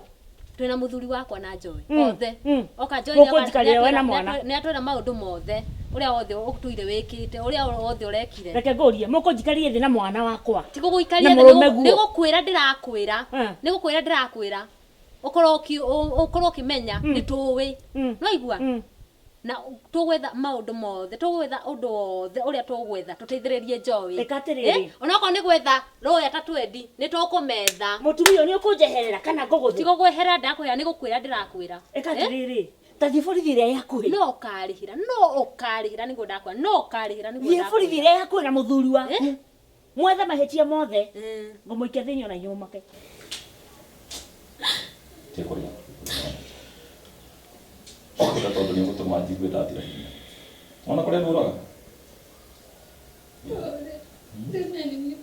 Twĩna mũthuri wakwa na Joy othe. Oka Joy Mũkũnjikarĩra we na mwana. nĩ atwĩra maũndũ mothe ũrĩa wothe ũtũire wĩkĩte ũrĩa wothe ũrekire. Reke ngũrie, mũkũnjikaria thĩ na mwana wakwa. Ti gũgũikaria Na thĩ, mũrũme guo. nĩ gũkwĩra ndĩrakwĩra. Nĩ gũkwĩra ndĩrakwĩra. Ũkorwo ũkĩmenya nĩ tũĩ. Nĩwaigua? Na tũgwetha maũndũ mothe, tũgwetha ũndũ wothe ũrĩa tũgwetha tũteithĩrĩrie Joy. Ĩka atĩrĩrĩ. Onokorwo nĩ gwetha lawyer ta twendi, nĩ tũkũmetha. Mũtumia ũyũ nĩ ũkũnjeherera kana ngũgũthe? Ti gũkweherera ndakwĩra, nĩ gũkwĩra ndĩrakwĩra. Ĩka atĩrĩrĩ, ta thiĩ borithi ĩrĩa ĩ hakuhĩ. No ũkarĩhĩra, no ũkarĩhĩra nĩguo ndakwĩra, no ũkarĩhĩra nĩguo Thiĩ ndakwĩra. borithi ĩrĩa ĩ hakuhĩ na mũthuri waku. Mwethe mahĩtia mothe. Ngũmũikia thĩinĩ ona inyuĩ mũmake. Tiga kũrĩa. Kũrĩa tondũ nĩ ũgũtũma njigue ndathira hinya. Wona kũrĩa ndũraga? Tene nĩ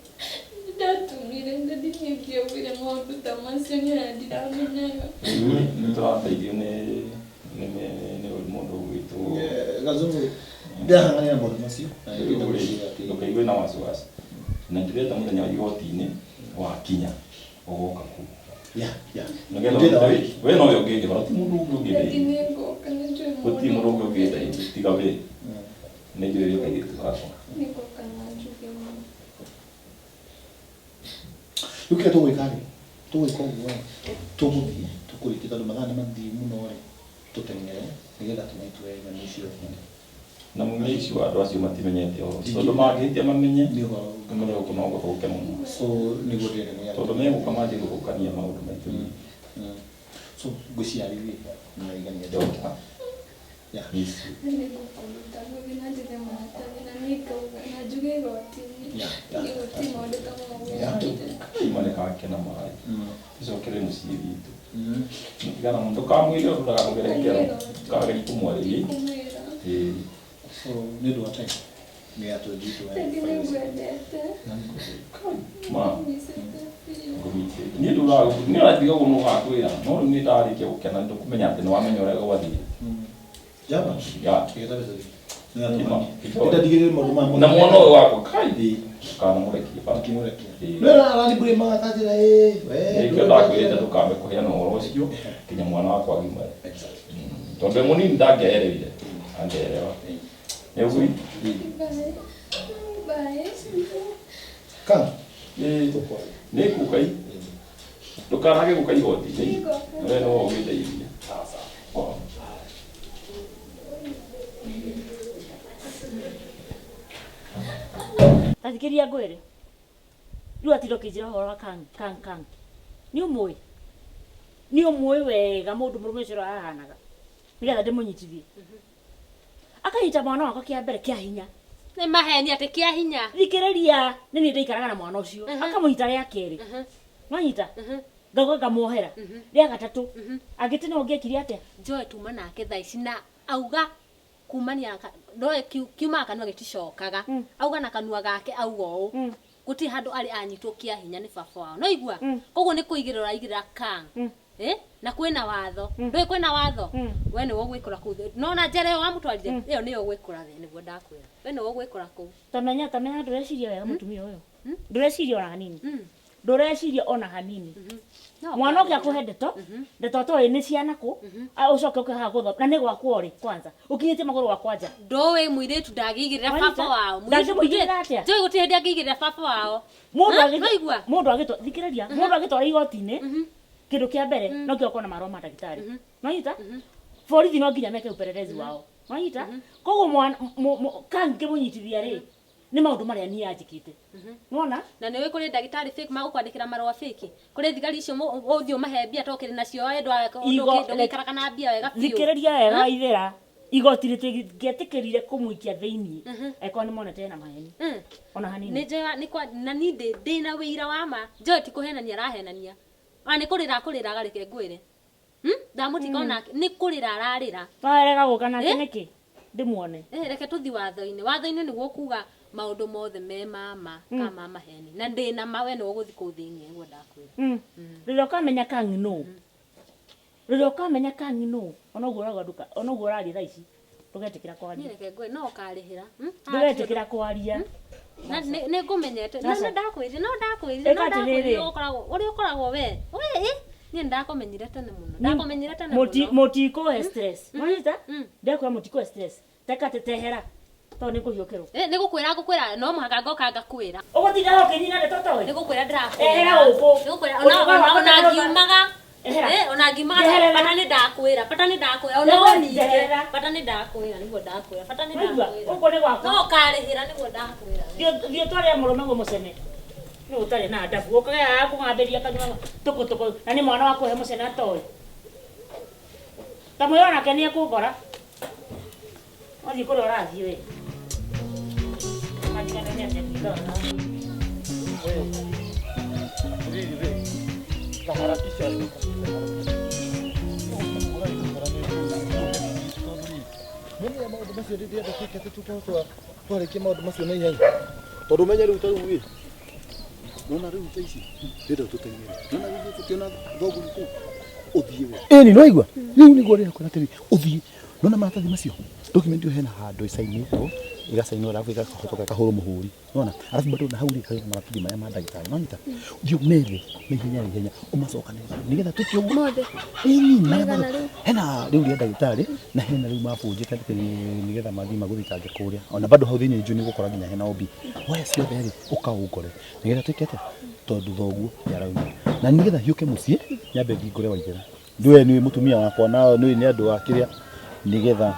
ndatumire ndadi nĩ ndiaugire maũndũ ta macio nĩ ona ndiramenyaga. Rĩu rĩ, nĩ tũrateithio nĩ nĩ nĩ nĩ mũndũ ũgwĩtwo Gazungu ndĩrahang'anĩra maũndũ macio na nĩngwenda gũciria atĩ ndũkaigue na wasiwasi. Na ndĩrenda mũthenya wa igoti-inĩ wakinya ũgoka kũu. Ya, ya. Nĩgetha Ndĩrenda we nowe ũngĩndĩhora, ti mũndũ ũngĩ Ndadi ũngĩndeithia. nĩ ngoka nĩ njũĩ Gũtirĩ mũndũ ũngĩ ũngĩndeithia tiga we. Nĩ njũĩ wĩ kairĩtu gakwa. Nĩ ngoka na njuge ma. Rĩu kĩrĩa tũgwĩka rĩ, tũgwĩka ũguo rĩ, tũgũthiĩ tũkũrĩkie tondũ mathaa nĩ mathiĩ mũno rĩ, tũteng'ere nĩgetha tũthiĩ tuoe nyamũ icio nyone. Na make sure andũ acio matimenyete ũhoro ũcio. Tondũ mangĩhĩtia mamenye, mamenye gũkũ no gũthũke mũno. So nĩguo ndĩrenda nĩ Tondũ megũka manjie gũthũkania maũndũ maitũ. So ngwĩciria rĩu nĩ aigania. Doctor. Yeah. Miss you. Nĩngũkũruta ngũthiĩ na njĩre maratathi na niĩ ngauga na njuge igoti-inĩ. Yeah. Niĩ gũtirĩ maũndũ ta mau Yeah. wekire. Ima nĩkakena maĩ. Tũcokere mũciĩ witũ. Tigana ndũkamwĩre ũndũ ndagakũgere ngero. Ndũkagerie kũmwarĩria. Ndikũmwĩra. Ĩĩ. So nĩ ũndũ wa time nĩ atũnjitwo. Tondũ nĩngwendete. Ma. Nyicĩte biũ. Ngũmithĩtie. Niĩ ndũraga niĩ ũratiga ũguo nĩ ũgakwĩra. No rĩu nĩ ndarĩkia gũkena nĩ ndũkũmenya atĩ nĩ wamenya ũrĩa gwathire. Jaba. Ya. Kĩgeta mbeca. Ima. Nĩndatigĩrĩire maũndũ maya Na mwana ũyũ wakwa kai. Ndũkanamũrekie baba. Ndũkĩmũrekia. Ĩĩ. Nĩ arathiĩ magakanjĩra ĩ we. Nĩkĩo ndakwĩrĩte ndũkambe kũheana ũhoro ũcio nginya mwana wakwa agimare. Exactly. Tondũ e mũnini ndangĩereire. Angerewa. Nĩ ũguo. Bye. Bye. Kana. Ĩĩ. Nĩ kuka i. Ndũkanage gũka igoti-inĩ. Nĩngoka. We no ũgĩndeithia. Oh. Tathikĩria ngwĩre. Rĩu atinda ũkĩnjĩra ũhoro wa kang kang kang. Nĩ ũmũĩ. Nĩ ũmũĩ wega mũndũ mũrũme ũcio ũrĩa ahanaga. Nĩgetha ndĩmũnyitithie. Akanyita mwana wakwa kĩa mbere kĩa hinya. Nĩ maheni atĩ kĩa hinya. Thikĩrĩria nĩ niĩ ndaikaraga na mwana ũcio. Akamũnyita rĩa kerĩ. Nwanyita? Ngauga ngamuohera. Rĩa gatatũ. Angĩte no ũngĩekire atĩa? Joy tuma nake thaa ici na auga kumania ndoe kiumaga kanua gĩticokaga auga na kanua gake auga ũũ gũtirĩ handũ arĩ anyitwo kĩa hinya nĩ baba wao no igua koguo nĩ kũigĩrĩra ũraigĩrĩra kang Eh? Na kwĩna watho ndũĩ kwĩna watho we nĩwe ũgwĩkora kũu no na njera ĩyo wamũtwarire ĩyo nĩyo ũgwĩkora we nĩguo ndakwĩra we nĩwe ũgwĩkora kũu. Tamenya tamenya ndũreciria wega mũtumia ũyũ. Ndũreciria ona hanini. Ndũreciria ona hanini. No Mwana ũke akũhe ndeto ndeto atoĩ nĩ ciana kũ ũcoke ũke haha gũthoma na nĩ gwakwa rĩ kwanza ũkinyĩtie magũrũ gwakwa nja. Ndũĩ mũirĩtu ndangĩigĩrĩra Wanyita? baba wao. Ndangĩmũigĩrĩra atĩa? Njũĩ gũtirĩ hĩndĩ angĩigĩrĩra baba wao. Mũndũ Ha? agĩtwa Nĩwaigua? mũndũ agĩtwa thikĩrĩria mũndũ agĩtwara igoti-inĩ kĩndũ kĩa mbere no nginya ũkorwo na marũa ma ndagĩtarĩ. Nwanyita? Borithi no nginya meke upelelezi wao. Nwanyita? Koguo mwana kangĩmũnyitithia rĩ nĩ maũndũ marĩa niĩ anjĩkĩte. Nĩwona? Na nĩũĩ kũrĩ ndagĩtarĩ fake magũkwandĩkĩra marũa fake kũrĩ thigari icio ũthiĩ ũmahe mbia to kĩrĩ nacio we ndũgĩikaraga na mbia wega biũ. Thikĩrĩria wega Waithera igoti rĩtingĩetĩkĩrire kũmũikia thĩiniĩ angĩkorwo nĩ monete ena maheni ona hanini. Nĩ njoya nĩ kwa na niĩ ndĩna wĩira wa ma njoe ti kũhenania arahenania ona nĩ kũrĩra akũrĩraga reke ngwĩre ndamũtiga onake nĩ kũrĩra ararĩra. Warega gũka nake Eh? nĩkĩ ndĩmuone. Reke tũthi watho-inĩ watho-inĩ nĩguo kuga maũndũ mothe me mama ka ma maheni na ndĩna ma we nĩwe ũgũthiĩ kũu thĩiniĩ nĩguo ndakwĩra. Rĩrĩa ũkamenya Kang nũ rĩrĩa ũkamenya Kang nũ ona ũguo ũrauga ndũka ona ũguo ũraria thaa ici ndũgetĩkĩra Niĩ kwaria. reke ngwĩre no ũkarĩhĩra. Ndũgetĩkĩra kwaria. Na nĩ ngũmenyete no Aca. ndakwĩrire no ndakwĩrire Ĩka no ndakwĩrire atĩrĩrĩ. ũkoragwo ũrĩa ũkoragwo we we niĩ nĩndakũmenyire tene mũno ndakũmenyire tene mũno. Mũtikũhe stress. Nwanyita? Ndekwĩra mũtikũhe stress. Teka tehera tondũ nĩ ngũhiũkĩrwo. Nĩ gũkwĩra ngũkwĩra no mũhaka ngoka ngakwĩra. Ũgũtinda haha ũkĩnyina ndeto toĩ? Nĩ gũkwĩra ndĩrakwĩra. Ehera gũkũ. Nĩ gũkwĩra Ũrĩ ona ũroka ngiumaga. Ehera. Ona ngiumaga Njeherera. bata nĩ ndakwĩra bata nĩ ndakwĩra ona Njeherera. ũningĩ bata nĩ ndakwĩra nĩguo ndakwĩra bata nĩ Waigua? ndakwĩra. Gũkũ nĩ gwakwa. No ũkarĩhĩra nĩguo ndakwĩra. Thiĩ ũtware mũrũme guo mũcene. Nĩ ũtarĩ na ndabu ũkagĩa haha kũng'ambĩria kanua tũkũtũkũ na nĩ mwana wa kũhe mũcene atoĩ. Ta mwĩre onake nĩ ekũngora. Wathiĩ kũrĩa ũrathiĩ we. Matigane nĩ atĩa ndindaga. Harakisha. Nĩ maũndũ macio ndĩrenda twĩke atĩ tũkorwo twarĩkia maũndũ macio na ihenya tondũ ũmenye rĩu ta rĩu ĩ nona rĩu ta ici ndĩrenda tũteng'ere nona rĩu tũkĩona thogori kũu ũthiĩ we ĩni nĩwaigua rĩu nĩguo ndĩrakwĩra atĩrĩ ũthiĩ nona maratathi macio document ĩyo hena handũ ĩcainĩtwo ĩgacainwo arabu ĩgacoka ĩkahũrwo mũhũri nona arabu bado na hau rĩ harĩ na maratathi maya ma ndagĩtarĩ nonyita ũthiĩ ũmethe na ihenya na ihenya ũmacokanĩrĩrie nĩgetha twĩke ũguo Mothe. ĩni marĩa Maigana mothe rĩu? hena rĩu rĩa ndagĩtarĩ na hena rĩu mabunjĩte nĩgetha mathiĩ magũthitange kũrĩa ona bado hau thĩinĩ njũ nĩũgũkora nginya hena OB woya ciothe rĩ ũkaũngore nĩgetha twĩke atĩa tondũ thoguo nĩarauma na nĩgetha hiũke mũciĩ nyambe ngingũre Waithera ndũe nĩwe mũtumia wakwa na nĩwe nĩ andũ a kĩrĩa nĩgetha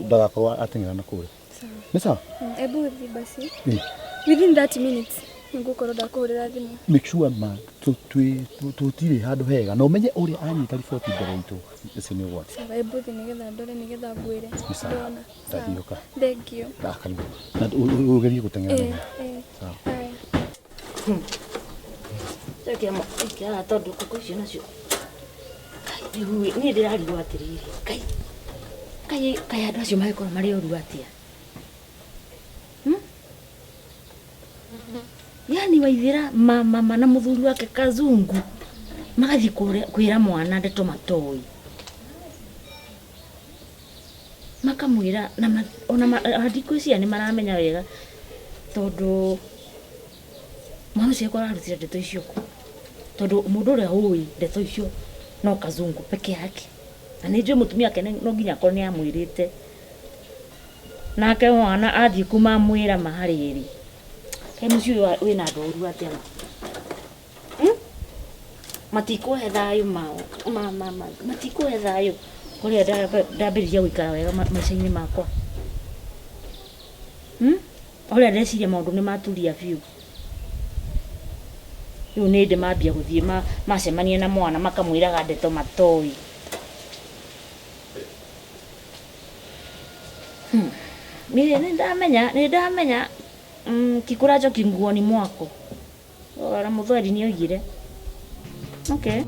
ndagakorwo ateng'era na kũrĩa Sawa. nĩ sawa Hebu thiĩ basi. Ĩ. Within 30 minutes. Nĩngũkorwo ndakũhũrĩra thimũ. Make sure ma tũtirĩ handũ hega na ũmenye ũrĩa anyita riboti mbere itũ ũcio nĩ ũgwati. Sawa, hebu thiĩ nĩgetha ndore nĩgetha ngwĩre. Nĩ sawa. Ndona. Sawa. Ndathiũka. Thank you. Karibu. Na ũgerie gũteng'era Eh, naihenya. eh. Sawa. Haya. Kĩa tondũ ngũkũ icio nacio Kai, rĩu niĩ ndĩrarigwo atĩrĩrĩ kai kai kai andũ acio magĩkorwo marĩ oru atĩa? Yani waithĩra mama na mũthuri wake kazungu magathiĩ kwĩra mwana ndeto matoĩ makamwĩra na ona ndikũcia nĩ maramenya wega tondũ mwana ũcio akorwo arutire ndeto icio kũ tondũ mũndũ ũrĩa ũĩ ndeto icio no kazungu peke yake na nĩ njũĩ mũtumia wake no nginya akorwo nĩ amwĩrĩte nake mwana athiĩ kuma amwĩra maharĩrĩ kaĩ mũciĩ ũyũ wĩna andũ oru atĩa ma matikũhe thayũ ma matikũhe thayũ kũrĩa ndambĩrĩria gũikara wega maica-inĩ makwa ũrĩa ndeciria maũndũ nĩ maturia biũ rĩu nĩ ndĩ mambia gũthiĩ macemania na mwana makamwĩraga ndeto matoĩ. Nĩ ndamenya kikuracho kinguoni mwako ora mũthweri nĩ oigire. Okay.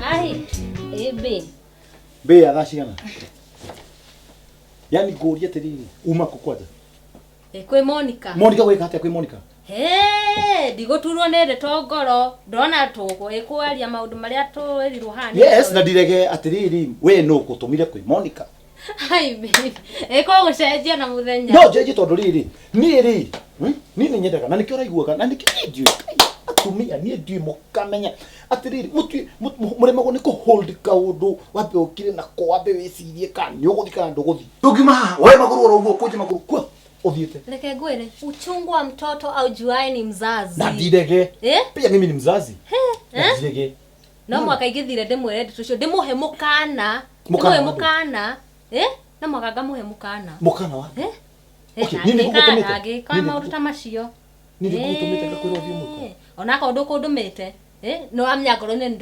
Ai, ebe. Mbĩa thaa cigana? Yani ngũrie atĩrĩrĩ, uma kũ kwanja? Kwĩ Monica. Monica gwĩka atĩa kwĩ Monica? He, ndigũturwo nĩ ndeto ngoro. Ndona tũgũkwaria maũndũ marĩa twĩrirwo haha. Yes, na ndirege atĩrĩrĩ, we nũ ũgũtũmire kwĩ Monica? Ai, baby. Ĩko gũcenjia na mũthenya. No njenjie tondũ rĩrĩ, niĩ rĩ, niĩ nĩ nyendaga na nĩkĩo ũraiguaga na nĩkĩo niĩ ndiũĩ atumia niĩ ndiũĩ mũkamenya atĩrĩrĩ mũremagwo nĩ kũ-hold kaũndũ wambe ũkire nako wambe wĩcirie kana nĩ ũgũthiĩ kana ndũgũthiĩ. Ndũngiuma haha woe magũrũ oro ũguo ũkũnje magũrũ kua ũthiĩte. Reke ngwĩre, uchungu wa mtoto aujuae ni mzazi. Na ndirege. Eh? Pia mimi ni mzazi. Na ndirege. No mwaka ingĩthire ndĩmwĩre ndeto icio ndĩmũhe mũkana. Ndĩmũhe mũkana. Eh? No mwaka ngamũhe mũkana. Mũkana wa? Eh? Okay, niĩ nĩngũgũtũmĩte. Angĩka maũndũ ta macio. Niĩ nĩngũgũtũmĩte ngakwĩra ũthiĩ mũka. Ona akorwo ndũkũndũmĩte, no amenya ngoro nĩ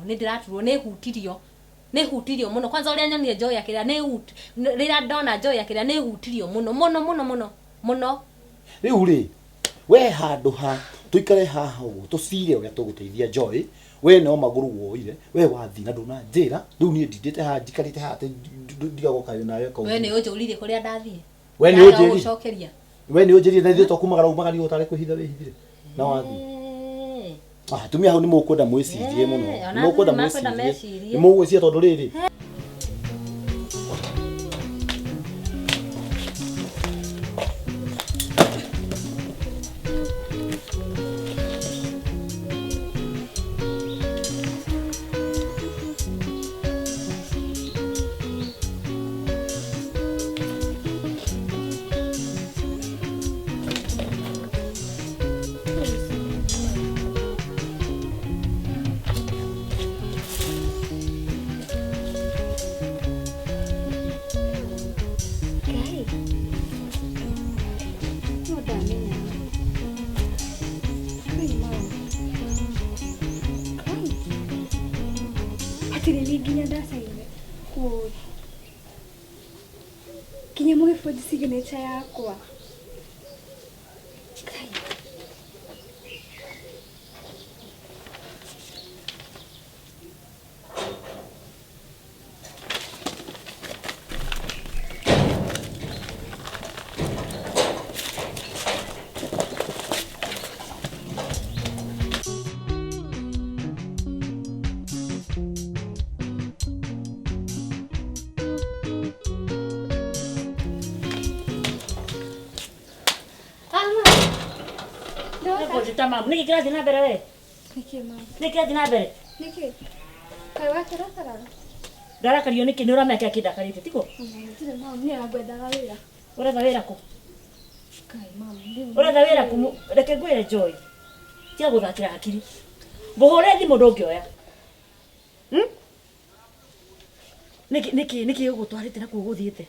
ndĩraturwo, nĩ hutirio. Nĩ hutirio mũno. Kwanza ũrĩa nyonire Joy akĩrĩra, rĩrĩa ndona Joy akĩrĩra nĩ hutirio mũno mũno mũno mũno mũno. Rĩu rĩ, we handũ ha tũikare haha ũguo tũcire ũrĩa tũgũteithia Joy, we no magũrũ woire, we wathiĩ na ndũnanjĩra, rĩu niĩ ndindĩte haha njikarĩte haha atĩ ndigagoka nawe kau. We nĩ ũnjũririe kũrĩa ndathiĩ. We nĩ ũnjĩrire. Gũcokeria. We nĩ ũnjĩrire na ithuĩ to kumagara umagarire ũtarĩ kwĩhitha wĩhithire. Na wathiĩ. Atumia hau nĩ mũkwenda mwĩcirie mũno. Nĩ mũkwenda mwĩcirie. Nĩ mũgwĩciria tondũ rĩrĩ. Atĩrĩrĩ nginya ndacaire kũũrĩ nginya mũgĩbũndi signature yakwa. Kai. Nĩkĩ kĩrathiĩ na mbere we? Nĩkĩ mama? Nĩkĩ kĩrathiĩ na mbere? Nĩkĩ? Kaĩ wakerakara? Ndarakario nĩkĩ? Nĩ ũramenya kĩrĩa kĩndakarĩte tiguo? Ndirĩ mama, niĩ ngwendaga wĩra. Ũretha wĩra kũ? Kai mam, rĩu Ũretha wĩra kũ? Reke ngwĩre Joy. Tiga gũthakĩra hakiri. Ngũhũre thimũ ndũngĩoya. Nĩkĩ nĩkĩ nĩkĩ ũgũtwarĩte na kuo gũthiĩte?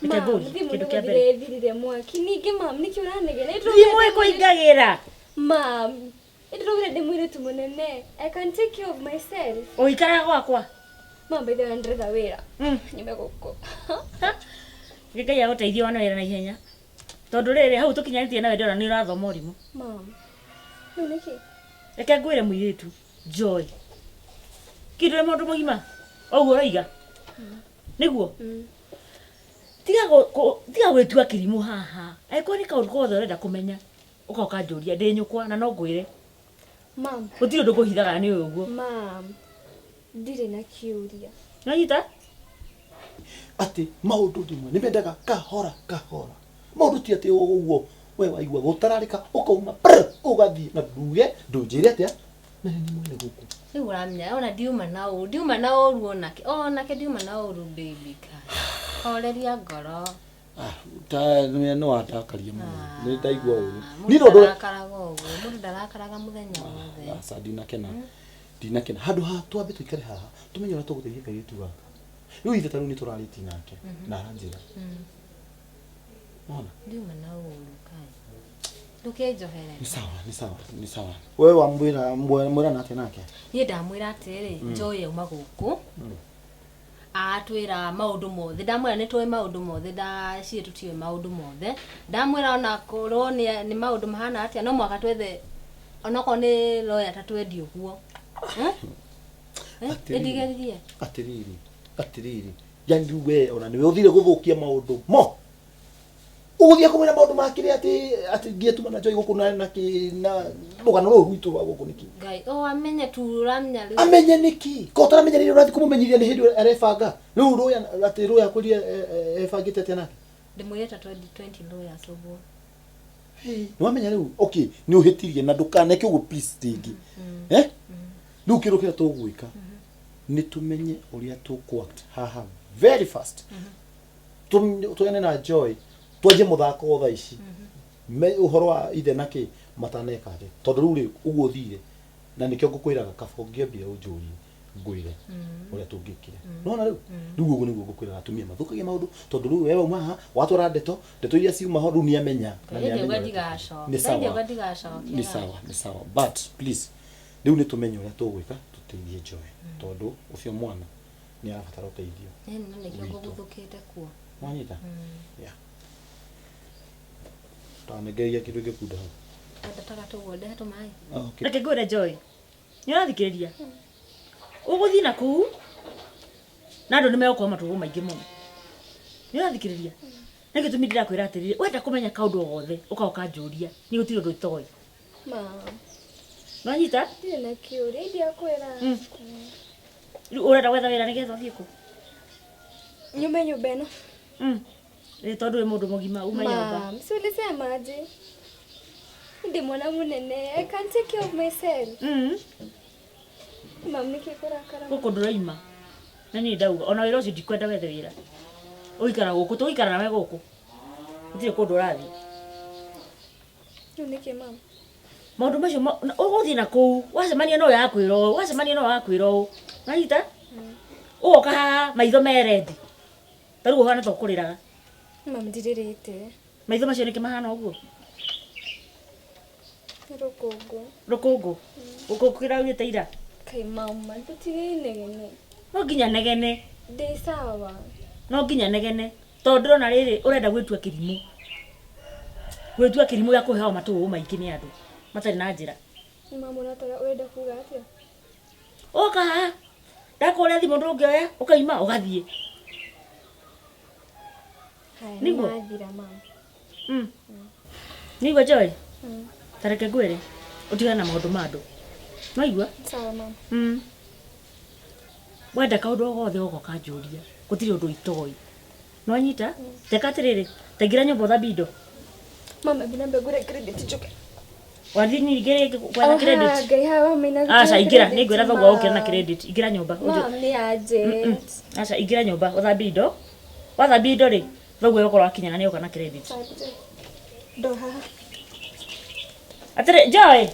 Reke Mam, ngũrie thimũ kĩndũ kĩa nĩgũthira mbere. ĩthirire mwaki. Ningĩ mam, nĩkĩ ũranegena? Thimũ ĩkũingagĩra. Mam, nĩndĩraugire ndĩ mũirĩtu mũnene. I can take care of myself. Ũikaraga gwakwa. Mam, by the way, ndĩretha wĩra. Nyume gũkũ. Ngai agũteithie wone wĩra na ihenya. Tondũ rĩrĩ hau tũkinyanĩtie nawe ndĩrona nĩ ũrathoma ũrimũ. Mam, rĩu nĩkĩ? Reke ngwĩre mũirĩtu Joy. Kĩndũ mũndũ mũgima ũguo ũroiga. Nĩguo? Tiga tiga gwĩtua kĩrimũ haha. Angĩkorwo nĩ kaũndũ gothe ũrenda kũmenya, ũka ũkanjũria ndĩ nyũkwa na no ngwĩre. Mam. Gũtirĩ ũndũ ngũhithaga nĩ ũyũ ũguo. Mam, ndirĩ na kĩũria. Nĩwanyita? Atĩ maũndũ rĩmwe nĩ mendaga kahora kahora. Maũndũ ti atĩ ũguo we waigua gũtararĩka ũkauma prr, ũgathiĩ na nduge ndũnjĩre atĩa na nĩ mwene gũkũ. Rĩu ũramenya ona ndiuma na ũru, ndiuma na ũru onake, onake ndiuma na ũru baby ka. Horeria ngoro. Ta nĩ wandakaria mũno. Nĩ ndaigua ũru. Mũndũ Niĩ tondũ ndarakaraga ũguo, mũndũ ndarakaraga mũthenya wothe. aca ndinakena. Ndinakena. Handũ ha twambe tũikare haha tũmenye ũrĩa tũgũteithia kairĩtu gaka. Rĩu ithe ta rĩu nĩ tũrarĩtie nake na aranjĩra. Wona? Ndiuma na ũru kai. Ndũkĩnjohere. Nĩ sawa, nĩ sawa, nĩ sawa. We wamwĩra mwĩrana atĩa nake? Niĩ ndamwĩra atĩrĩrĩ, Joy auma gũkũ, atwĩra maũndũ mothe, ndamwĩra nĩ tũĩ maũndũ mothe, ndaciĩ tũtiũĩ maũndũ mothe, ndamwĩra ona korwo nĩ maũndũ mahana atĩa, no mũhaka twethe onokorwo nĩ lawyer ta twendi ũguo. Ĩndigeririe. Atĩrĩrĩ, atĩrĩrĩ. Yani rĩu we ona nĩwe ũthire gũthũkia maũndũ mo. Ũgũthiĩ kũmwĩra maũndũ ma kĩrĩa atĩ atĩ ngietuma na Joy gũkũ na na kĩ na rũgano rũrũ rwitũ rwa gũkũ nĩkĩ? Ngai, o amenye tu ũramenya rĩu. Amenye nĩkĩ? Ko ũtaramenya rĩrĩa ũrathiĩ kũmũmenyithia nĩ hĩndĩ arebanga. Rĩu rũya atĩ rũya kwĩria ebangĩte atĩa nake? Ndĩmwĩre ta 20 lawyers ũguo. Nĩwamenya rĩu, okay, nĩ ũhĩtirie na ndũkaneke ũguo please rĩngĩ. Rĩu kĩndũ kĩrĩa tũgwĩka nĩ tũmenye ũrĩa tũkũ-act haha very fast. Tũgane na Joy, twanjie mũthako thaa ici. Ũhoro wa ithe na kĩ mataneka atĩ. Tondũ rĩu rĩ, ũguo ũthire na nĩkĩo ngũkwĩraga kaba ũngĩambire ũnjũrie ngwĩre ũrĩa tũngĩkire. Nĩwona rĩu? Rĩu ũguo nĩguo ngũkwĩraga atumia mathũkagia maũndũ tondũ rĩu we wauma haha watwara ndeto, ndeto iria ciuma ho rĩu nĩamenya na Hĩndĩ nĩamenya ĩyo ũrĩa ndigacoka. Nĩ sawa. Hĩndĩ ĩyo ndigacokera. Nĩ sawa, nĩ sawa. But please rĩu nĩ tũmenye ũrĩa tũgwĩka tũteithie Joy tondũ ũcio mwana nĩ arabatara ũteithio. Ĩni na nĩkĩo ngũgũthũkĩte kuo. Wanyita? Yeah. Tanengereria kĩndũ gĩkunda hau. Ndataga tũguo ndehe tũmaĩ. Okay. Reke ngwĩre Joy. Nĩ ũrathikĩrĩria? Ũgũthiĩ na kũu na andũ nĩ megũkorwo matũgũ maingĩ mũno. Nĩ ũrathikĩrĩria? Nĩ gĩtũmi ndĩrakwĩra atĩrĩrĩ, wenda kũmenya kaũndũ o gothe, ũka ũkanjũria. Niĩ gũtirĩ ũndũ itoĩ. Mam. Nĩwanyita? Ndirĩ na kĩũria, ndiakwĩra. Rĩu ũrenda gwetha wĩra nĩgetha ũthiĩ kũ? Nyume nyũmba ĩno. Ĩ tondũ wĩ mũndũ mũgima ume nyũmba. Mam, si ulisema aje? Ndi mwana mũnene, I can take care of myself. Mam, nĩkĩ kũrakara? Gũkũ ndũraima. Na niĩ ndauga, ona wĩra ũcio ndikwenda wethe wĩra. Ũikara gũkũ, tũgũikara nawe gũkũ. Gũtirĩ kũndũ ũrathiĩ. Rĩu nĩkĩ mam? Maũndũ macio ũgũthiĩ na kũu, wacemania na ũyũ akwĩra ũũ, wacemania na ũyũ akwĩra ũũ. Wanyita? Ũgoka haha maitho me red. Ta rĩu ũhana ta ũkũrĩraga. Mam, ndirĩrĩte. Maitho macio nĩkĩ mahana ũguo? Nĩ rũkũngũ. Rũkũngũ? Rũkũngũ kĩraurĩte ira? Kai mama, ndũtige inegene. No nginya negene. Ndĩ sawa. No nginya negene. Tondũ ndĩrona rĩrĩ ũrenda gwĩtua kĩrimũ. Gwĩtua kĩrimũ gĩa kũheagwo matũgũ maingĩ nĩ andũ matarĩ na njĩra. Mama, ũratara ũrenda kuga atĩa? Ũka haha. Ndakũhũrĩra thimũ ndũngĩoya, ũkaima ũgathiĩ. Haya, Nĩguo? nĩmathira mama. Nĩigua Joy? Ta reke ngwĩre, ũtigane na maũndũ ma andũ. Nĩwaigua? Sawa mama. Wenda kaũndũ o gothe ũgoka ũkanjũria. Gũtirĩ ũndũ itoĩ. Nĩwanyita? Teka atĩrĩrĩ, ta ingĩra nyũmba ũthambie indo. Mama, hebu niambie ngũre credit njoke. Wathiĩ ningĩ rĩngĩ gwetha credit? Ngai haha wamenya Aca, ingĩra, nĩngwĩra thoguo agũkĩra na credit. Ingĩra nyũmba. Mam, nĩ urgent. Aca, ingĩra nyũmba, ũthambie indo. Wathambia indo rĩ, thoguo egũkorwo akinya na nĩoka na credit. Ndo haha. Atĩrĩ Joy,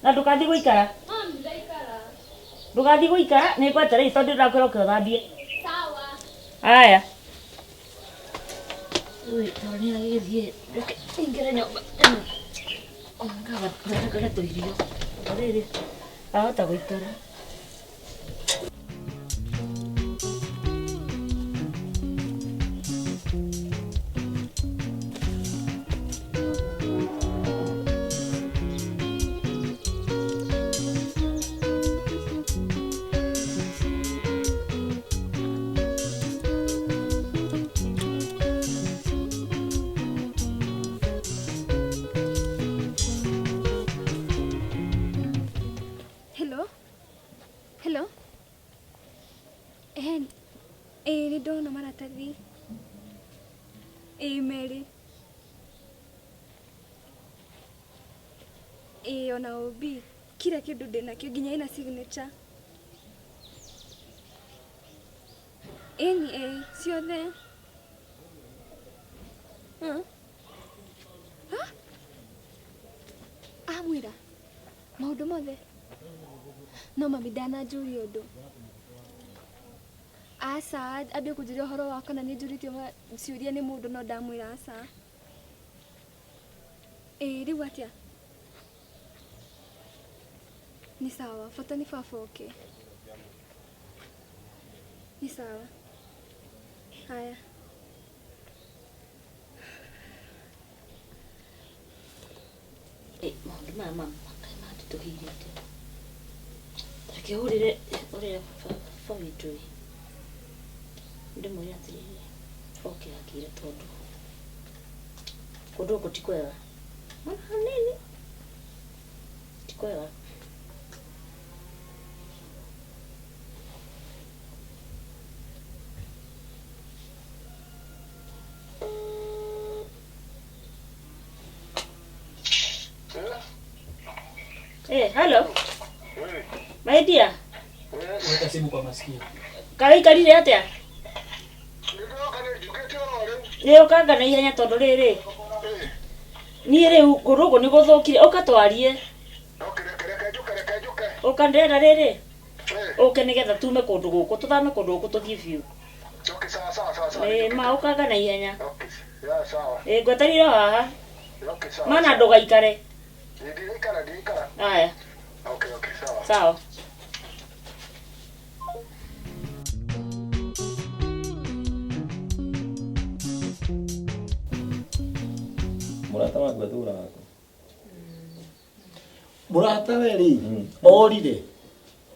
na ndũgathiĩ gũikara. Ndũgathiĩ gũikara nĩ ngwetereire tondũ ndĩrakwĩra ũke ũthambie. Sawa. Haya. Ui, toro nĩ agĩgĩthiĩ. Reke ingĩre nyũmba. Ngaba thondekere tũirio. Rĩrĩ, ahota gũikara. Hello? Hello? Ehe, ĩĩ nĩ ndona maratathi. Ĩĩ merĩ. Ĩĩ ona OB. Kila kĩndũ ndĩnakĩo nginya ĩna signature. Ĩni ĩĩ ciothe. Hmm. Ha? Amwĩra maũndũ mothe no mami ndananjũria ũndũ aca ambie kũnjũria ũhoro wa kana nĩ njũrĩtio ciũria nĩ mũndũ no ndamwĩra aca ĩĩ rĩu atĩa nĩ sawa bata nĩ baba oke nĩ sawa haya Maũndũ maya kaĩ manditũhĩire atĩa. Reke hũrĩre ũrĩa baba witũ ĩ. Ndĩmwĩre atĩrĩrĩ, oke akĩre tondũ kũndũ gũkũ ti kwega. Ona hanini ti kwega. Eh, hello. My dear. Weka simu kwa masikio. Kaĩ atĩa? Nĩ ũkanga na ihenya tondũ rĩrĩ. Niĩ rĩu kũndũ gũkũ nĩ gũthũkire, ũka twarie. Ũka ndĩrenda rĩrĩ. Ũke nĩgetha tume kũndũ gũkũ, tũthame kũndũ gũkũ tũthiĩ biũ. Ĩĩ ma ũkanga na ihenya. Ĩĩ ngwetereire o haha. Mana ndũgaikare. Haya. Sawa. Mũrata waku atũraga kũ? Mũrata we rĩ, orire.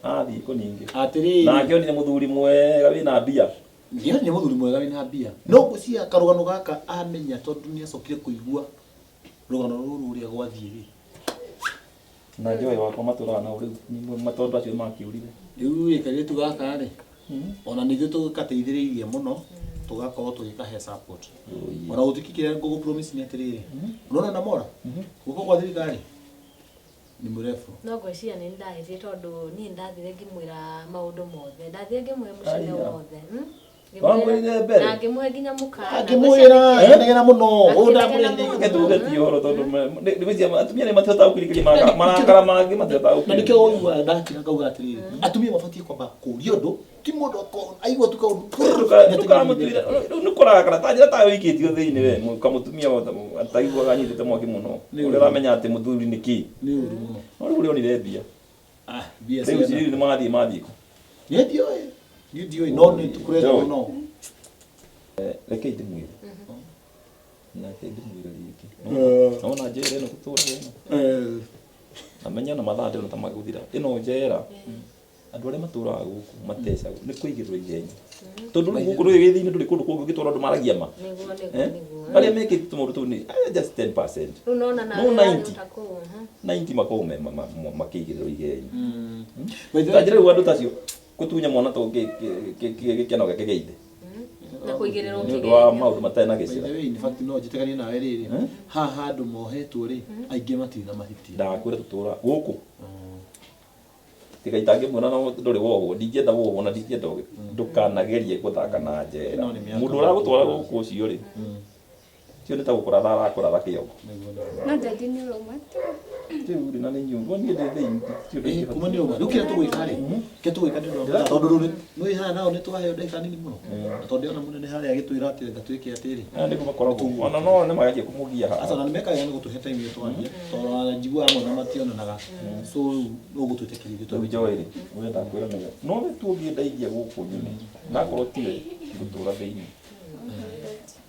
Athiĩ kũ ningĩ? Atĩrĩrĩ. Nake onire mũthuri mwega wĩna mbia. Nĩ mũthuri mwega wĩna mbia. No ngwĩciria karũgano gaka amenya tondũ nĩ acokire kũigua rũgano rũrũ ũrĩa gwathiĩ rĩ. Na Joy wakwa matũraga nao rĩu tondũ acio makĩũrire. Rĩu rĩ kairĩtu gaka rĩ, ona nĩ ithuĩ tũgateithĩrĩirie mũno tũgakorwo tũgĩkahe support. Ona gũtuĩka kĩrĩa ngũgũ promise nĩ atĩrĩrĩ, unaona na Mora guoko kwa thirikari ni mrefu. No ngwĩciria nĩ ndahĩtie tondũ niĩ ndathire ngĩmwĩra maũndũ mothe. Ndathire ngĩmũhe mũcene wothe. Wamwĩrire mbere? Na ngĩmũhe nginya mũkana. Ngĩmwĩra akĩnegena mũno. Ũyũ ndamwĩrire. Reke tuge ti ũhoro tondũ ngwĩciria atumia nĩ matihotaga gũkirĩrĩria marakara mangĩ matihotaga Na nĩkĩo ũiguaga ndakira ngauga atĩrĩrĩ, atumia mabatiĩ kwamba kũũria ũndũ ti mũndũ aigua tu kaũndũ ndũkamũtuĩre rĩu nĩ kũrakara ta njĩra tayo ũikĩtio thĩinĩ we kamũtumia ataiguaga anyitĩte mwaki mũno ũrĩa ũramenya atĩ mũthuri nĩ kĩ nĩ ũru mũno. No rĩu ũrĩa onire mbia Mbia rĩu rĩu nĩ mathiĩ mathiĩ kũ? Niĩ ndiũĩ. Niĩ ndiũĩ no nĩ tũkoretwo no. Reke ndĩmwĩre. Nake ndĩmwĩre rĩngĩ. Nona njera ĩno tũtũraga ĩno. Na menya na mathaa ndĩrona ta magũthira. Ĩno njera andũ arĩa matũraga gũkũ matecagwo nĩ kũigĩrĩrwo igenyo. Tondũ rĩu gũkũ ndũrĩ gĩthĩinĩ ndũrĩ kũndũ kũngĩ ũngĩtwara andũ maragia ma. Arĩa mekĩte tũmaũndũ tũu nĩ just 10%. Rĩu nona No 90. 90 makoragwo makĩigĩrĩrwo igenyo. Ta njĩra rĩu andũ ta acio gũtunya mwana to gĩkeno gĩake gĩa ithe. Na kũigĩrĩrwo Nĩ ũndũ wa maũndũ matarĩ na By gĩcĩra. the way, in fact no njĩtĩkanie nawe rĩrĩ, haha andũ mohetwo rĩ, aingĩ matirĩ na mahĩtia. Ndakwĩra tũtũra gũkũ. Tiga itangĩmuona no ndũrĩ wohwo, ndingĩenda wohwo na ndingĩenda ndũkanagerie gũthaka na njera. Mũndũ ũragũtwara gũkũ ũcio rĩ, Tio nĩ ta gũkũratha arakũratha kĩongo. No daddy nĩ ũrauma Rĩu rĩ na nĩ inyuĩ niĩ ndĩ thĩinĩ tio Ĩĩ, kuma nĩ ũrauma. Rĩu kĩrĩa tũgwĩka rĩ, kĩrĩa tũgwĩka nĩ ũndũ wa mathaa, tondũ rĩu nĩ haha nao nĩ twaheo ndagĩka nini mũno. Na tondũ ndĩrona mũnene harĩa agĩtwĩra atĩ anga twĩke atĩrĩ. Aya nĩguo makoragwo ona no nĩ magerie kũmũgia haha. Aca na nĩ mekaga nĩ gũtũhe time ĩyo twaria tondũ ona njiguaga amwe na mationanaga. So rĩu no ũgũtwĩtĩkĩria ithuĩ Rĩu twarie. Joy rĩ, we ndakwĩra nĩwe no we tu ũthiĩ ndaingia gũkũ nyune nakorwo tiwe ngũtũra thĩinĩ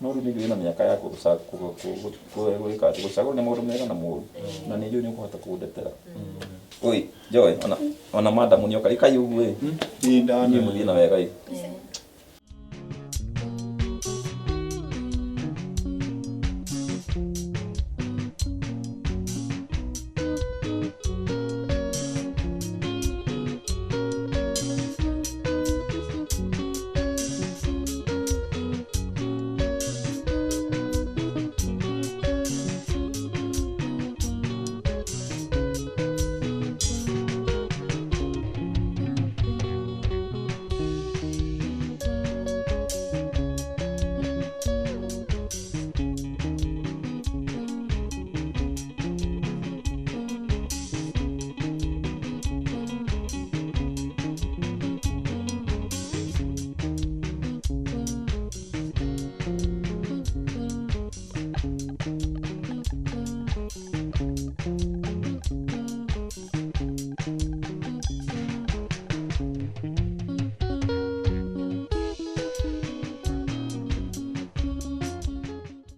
no rĩu nĩ njũĩ na mĩaka ya gwĩka atĩ gũcagũrania maũndũ mega na moru na nĩ njũĩ nĩ ũkũhota kũndetera. Oi Joy, ona madamu nĩoka ĩkai ũguo ĩ. Ĩĩ, ndana. Inyuĩ mũthiĩ na wega ĩ.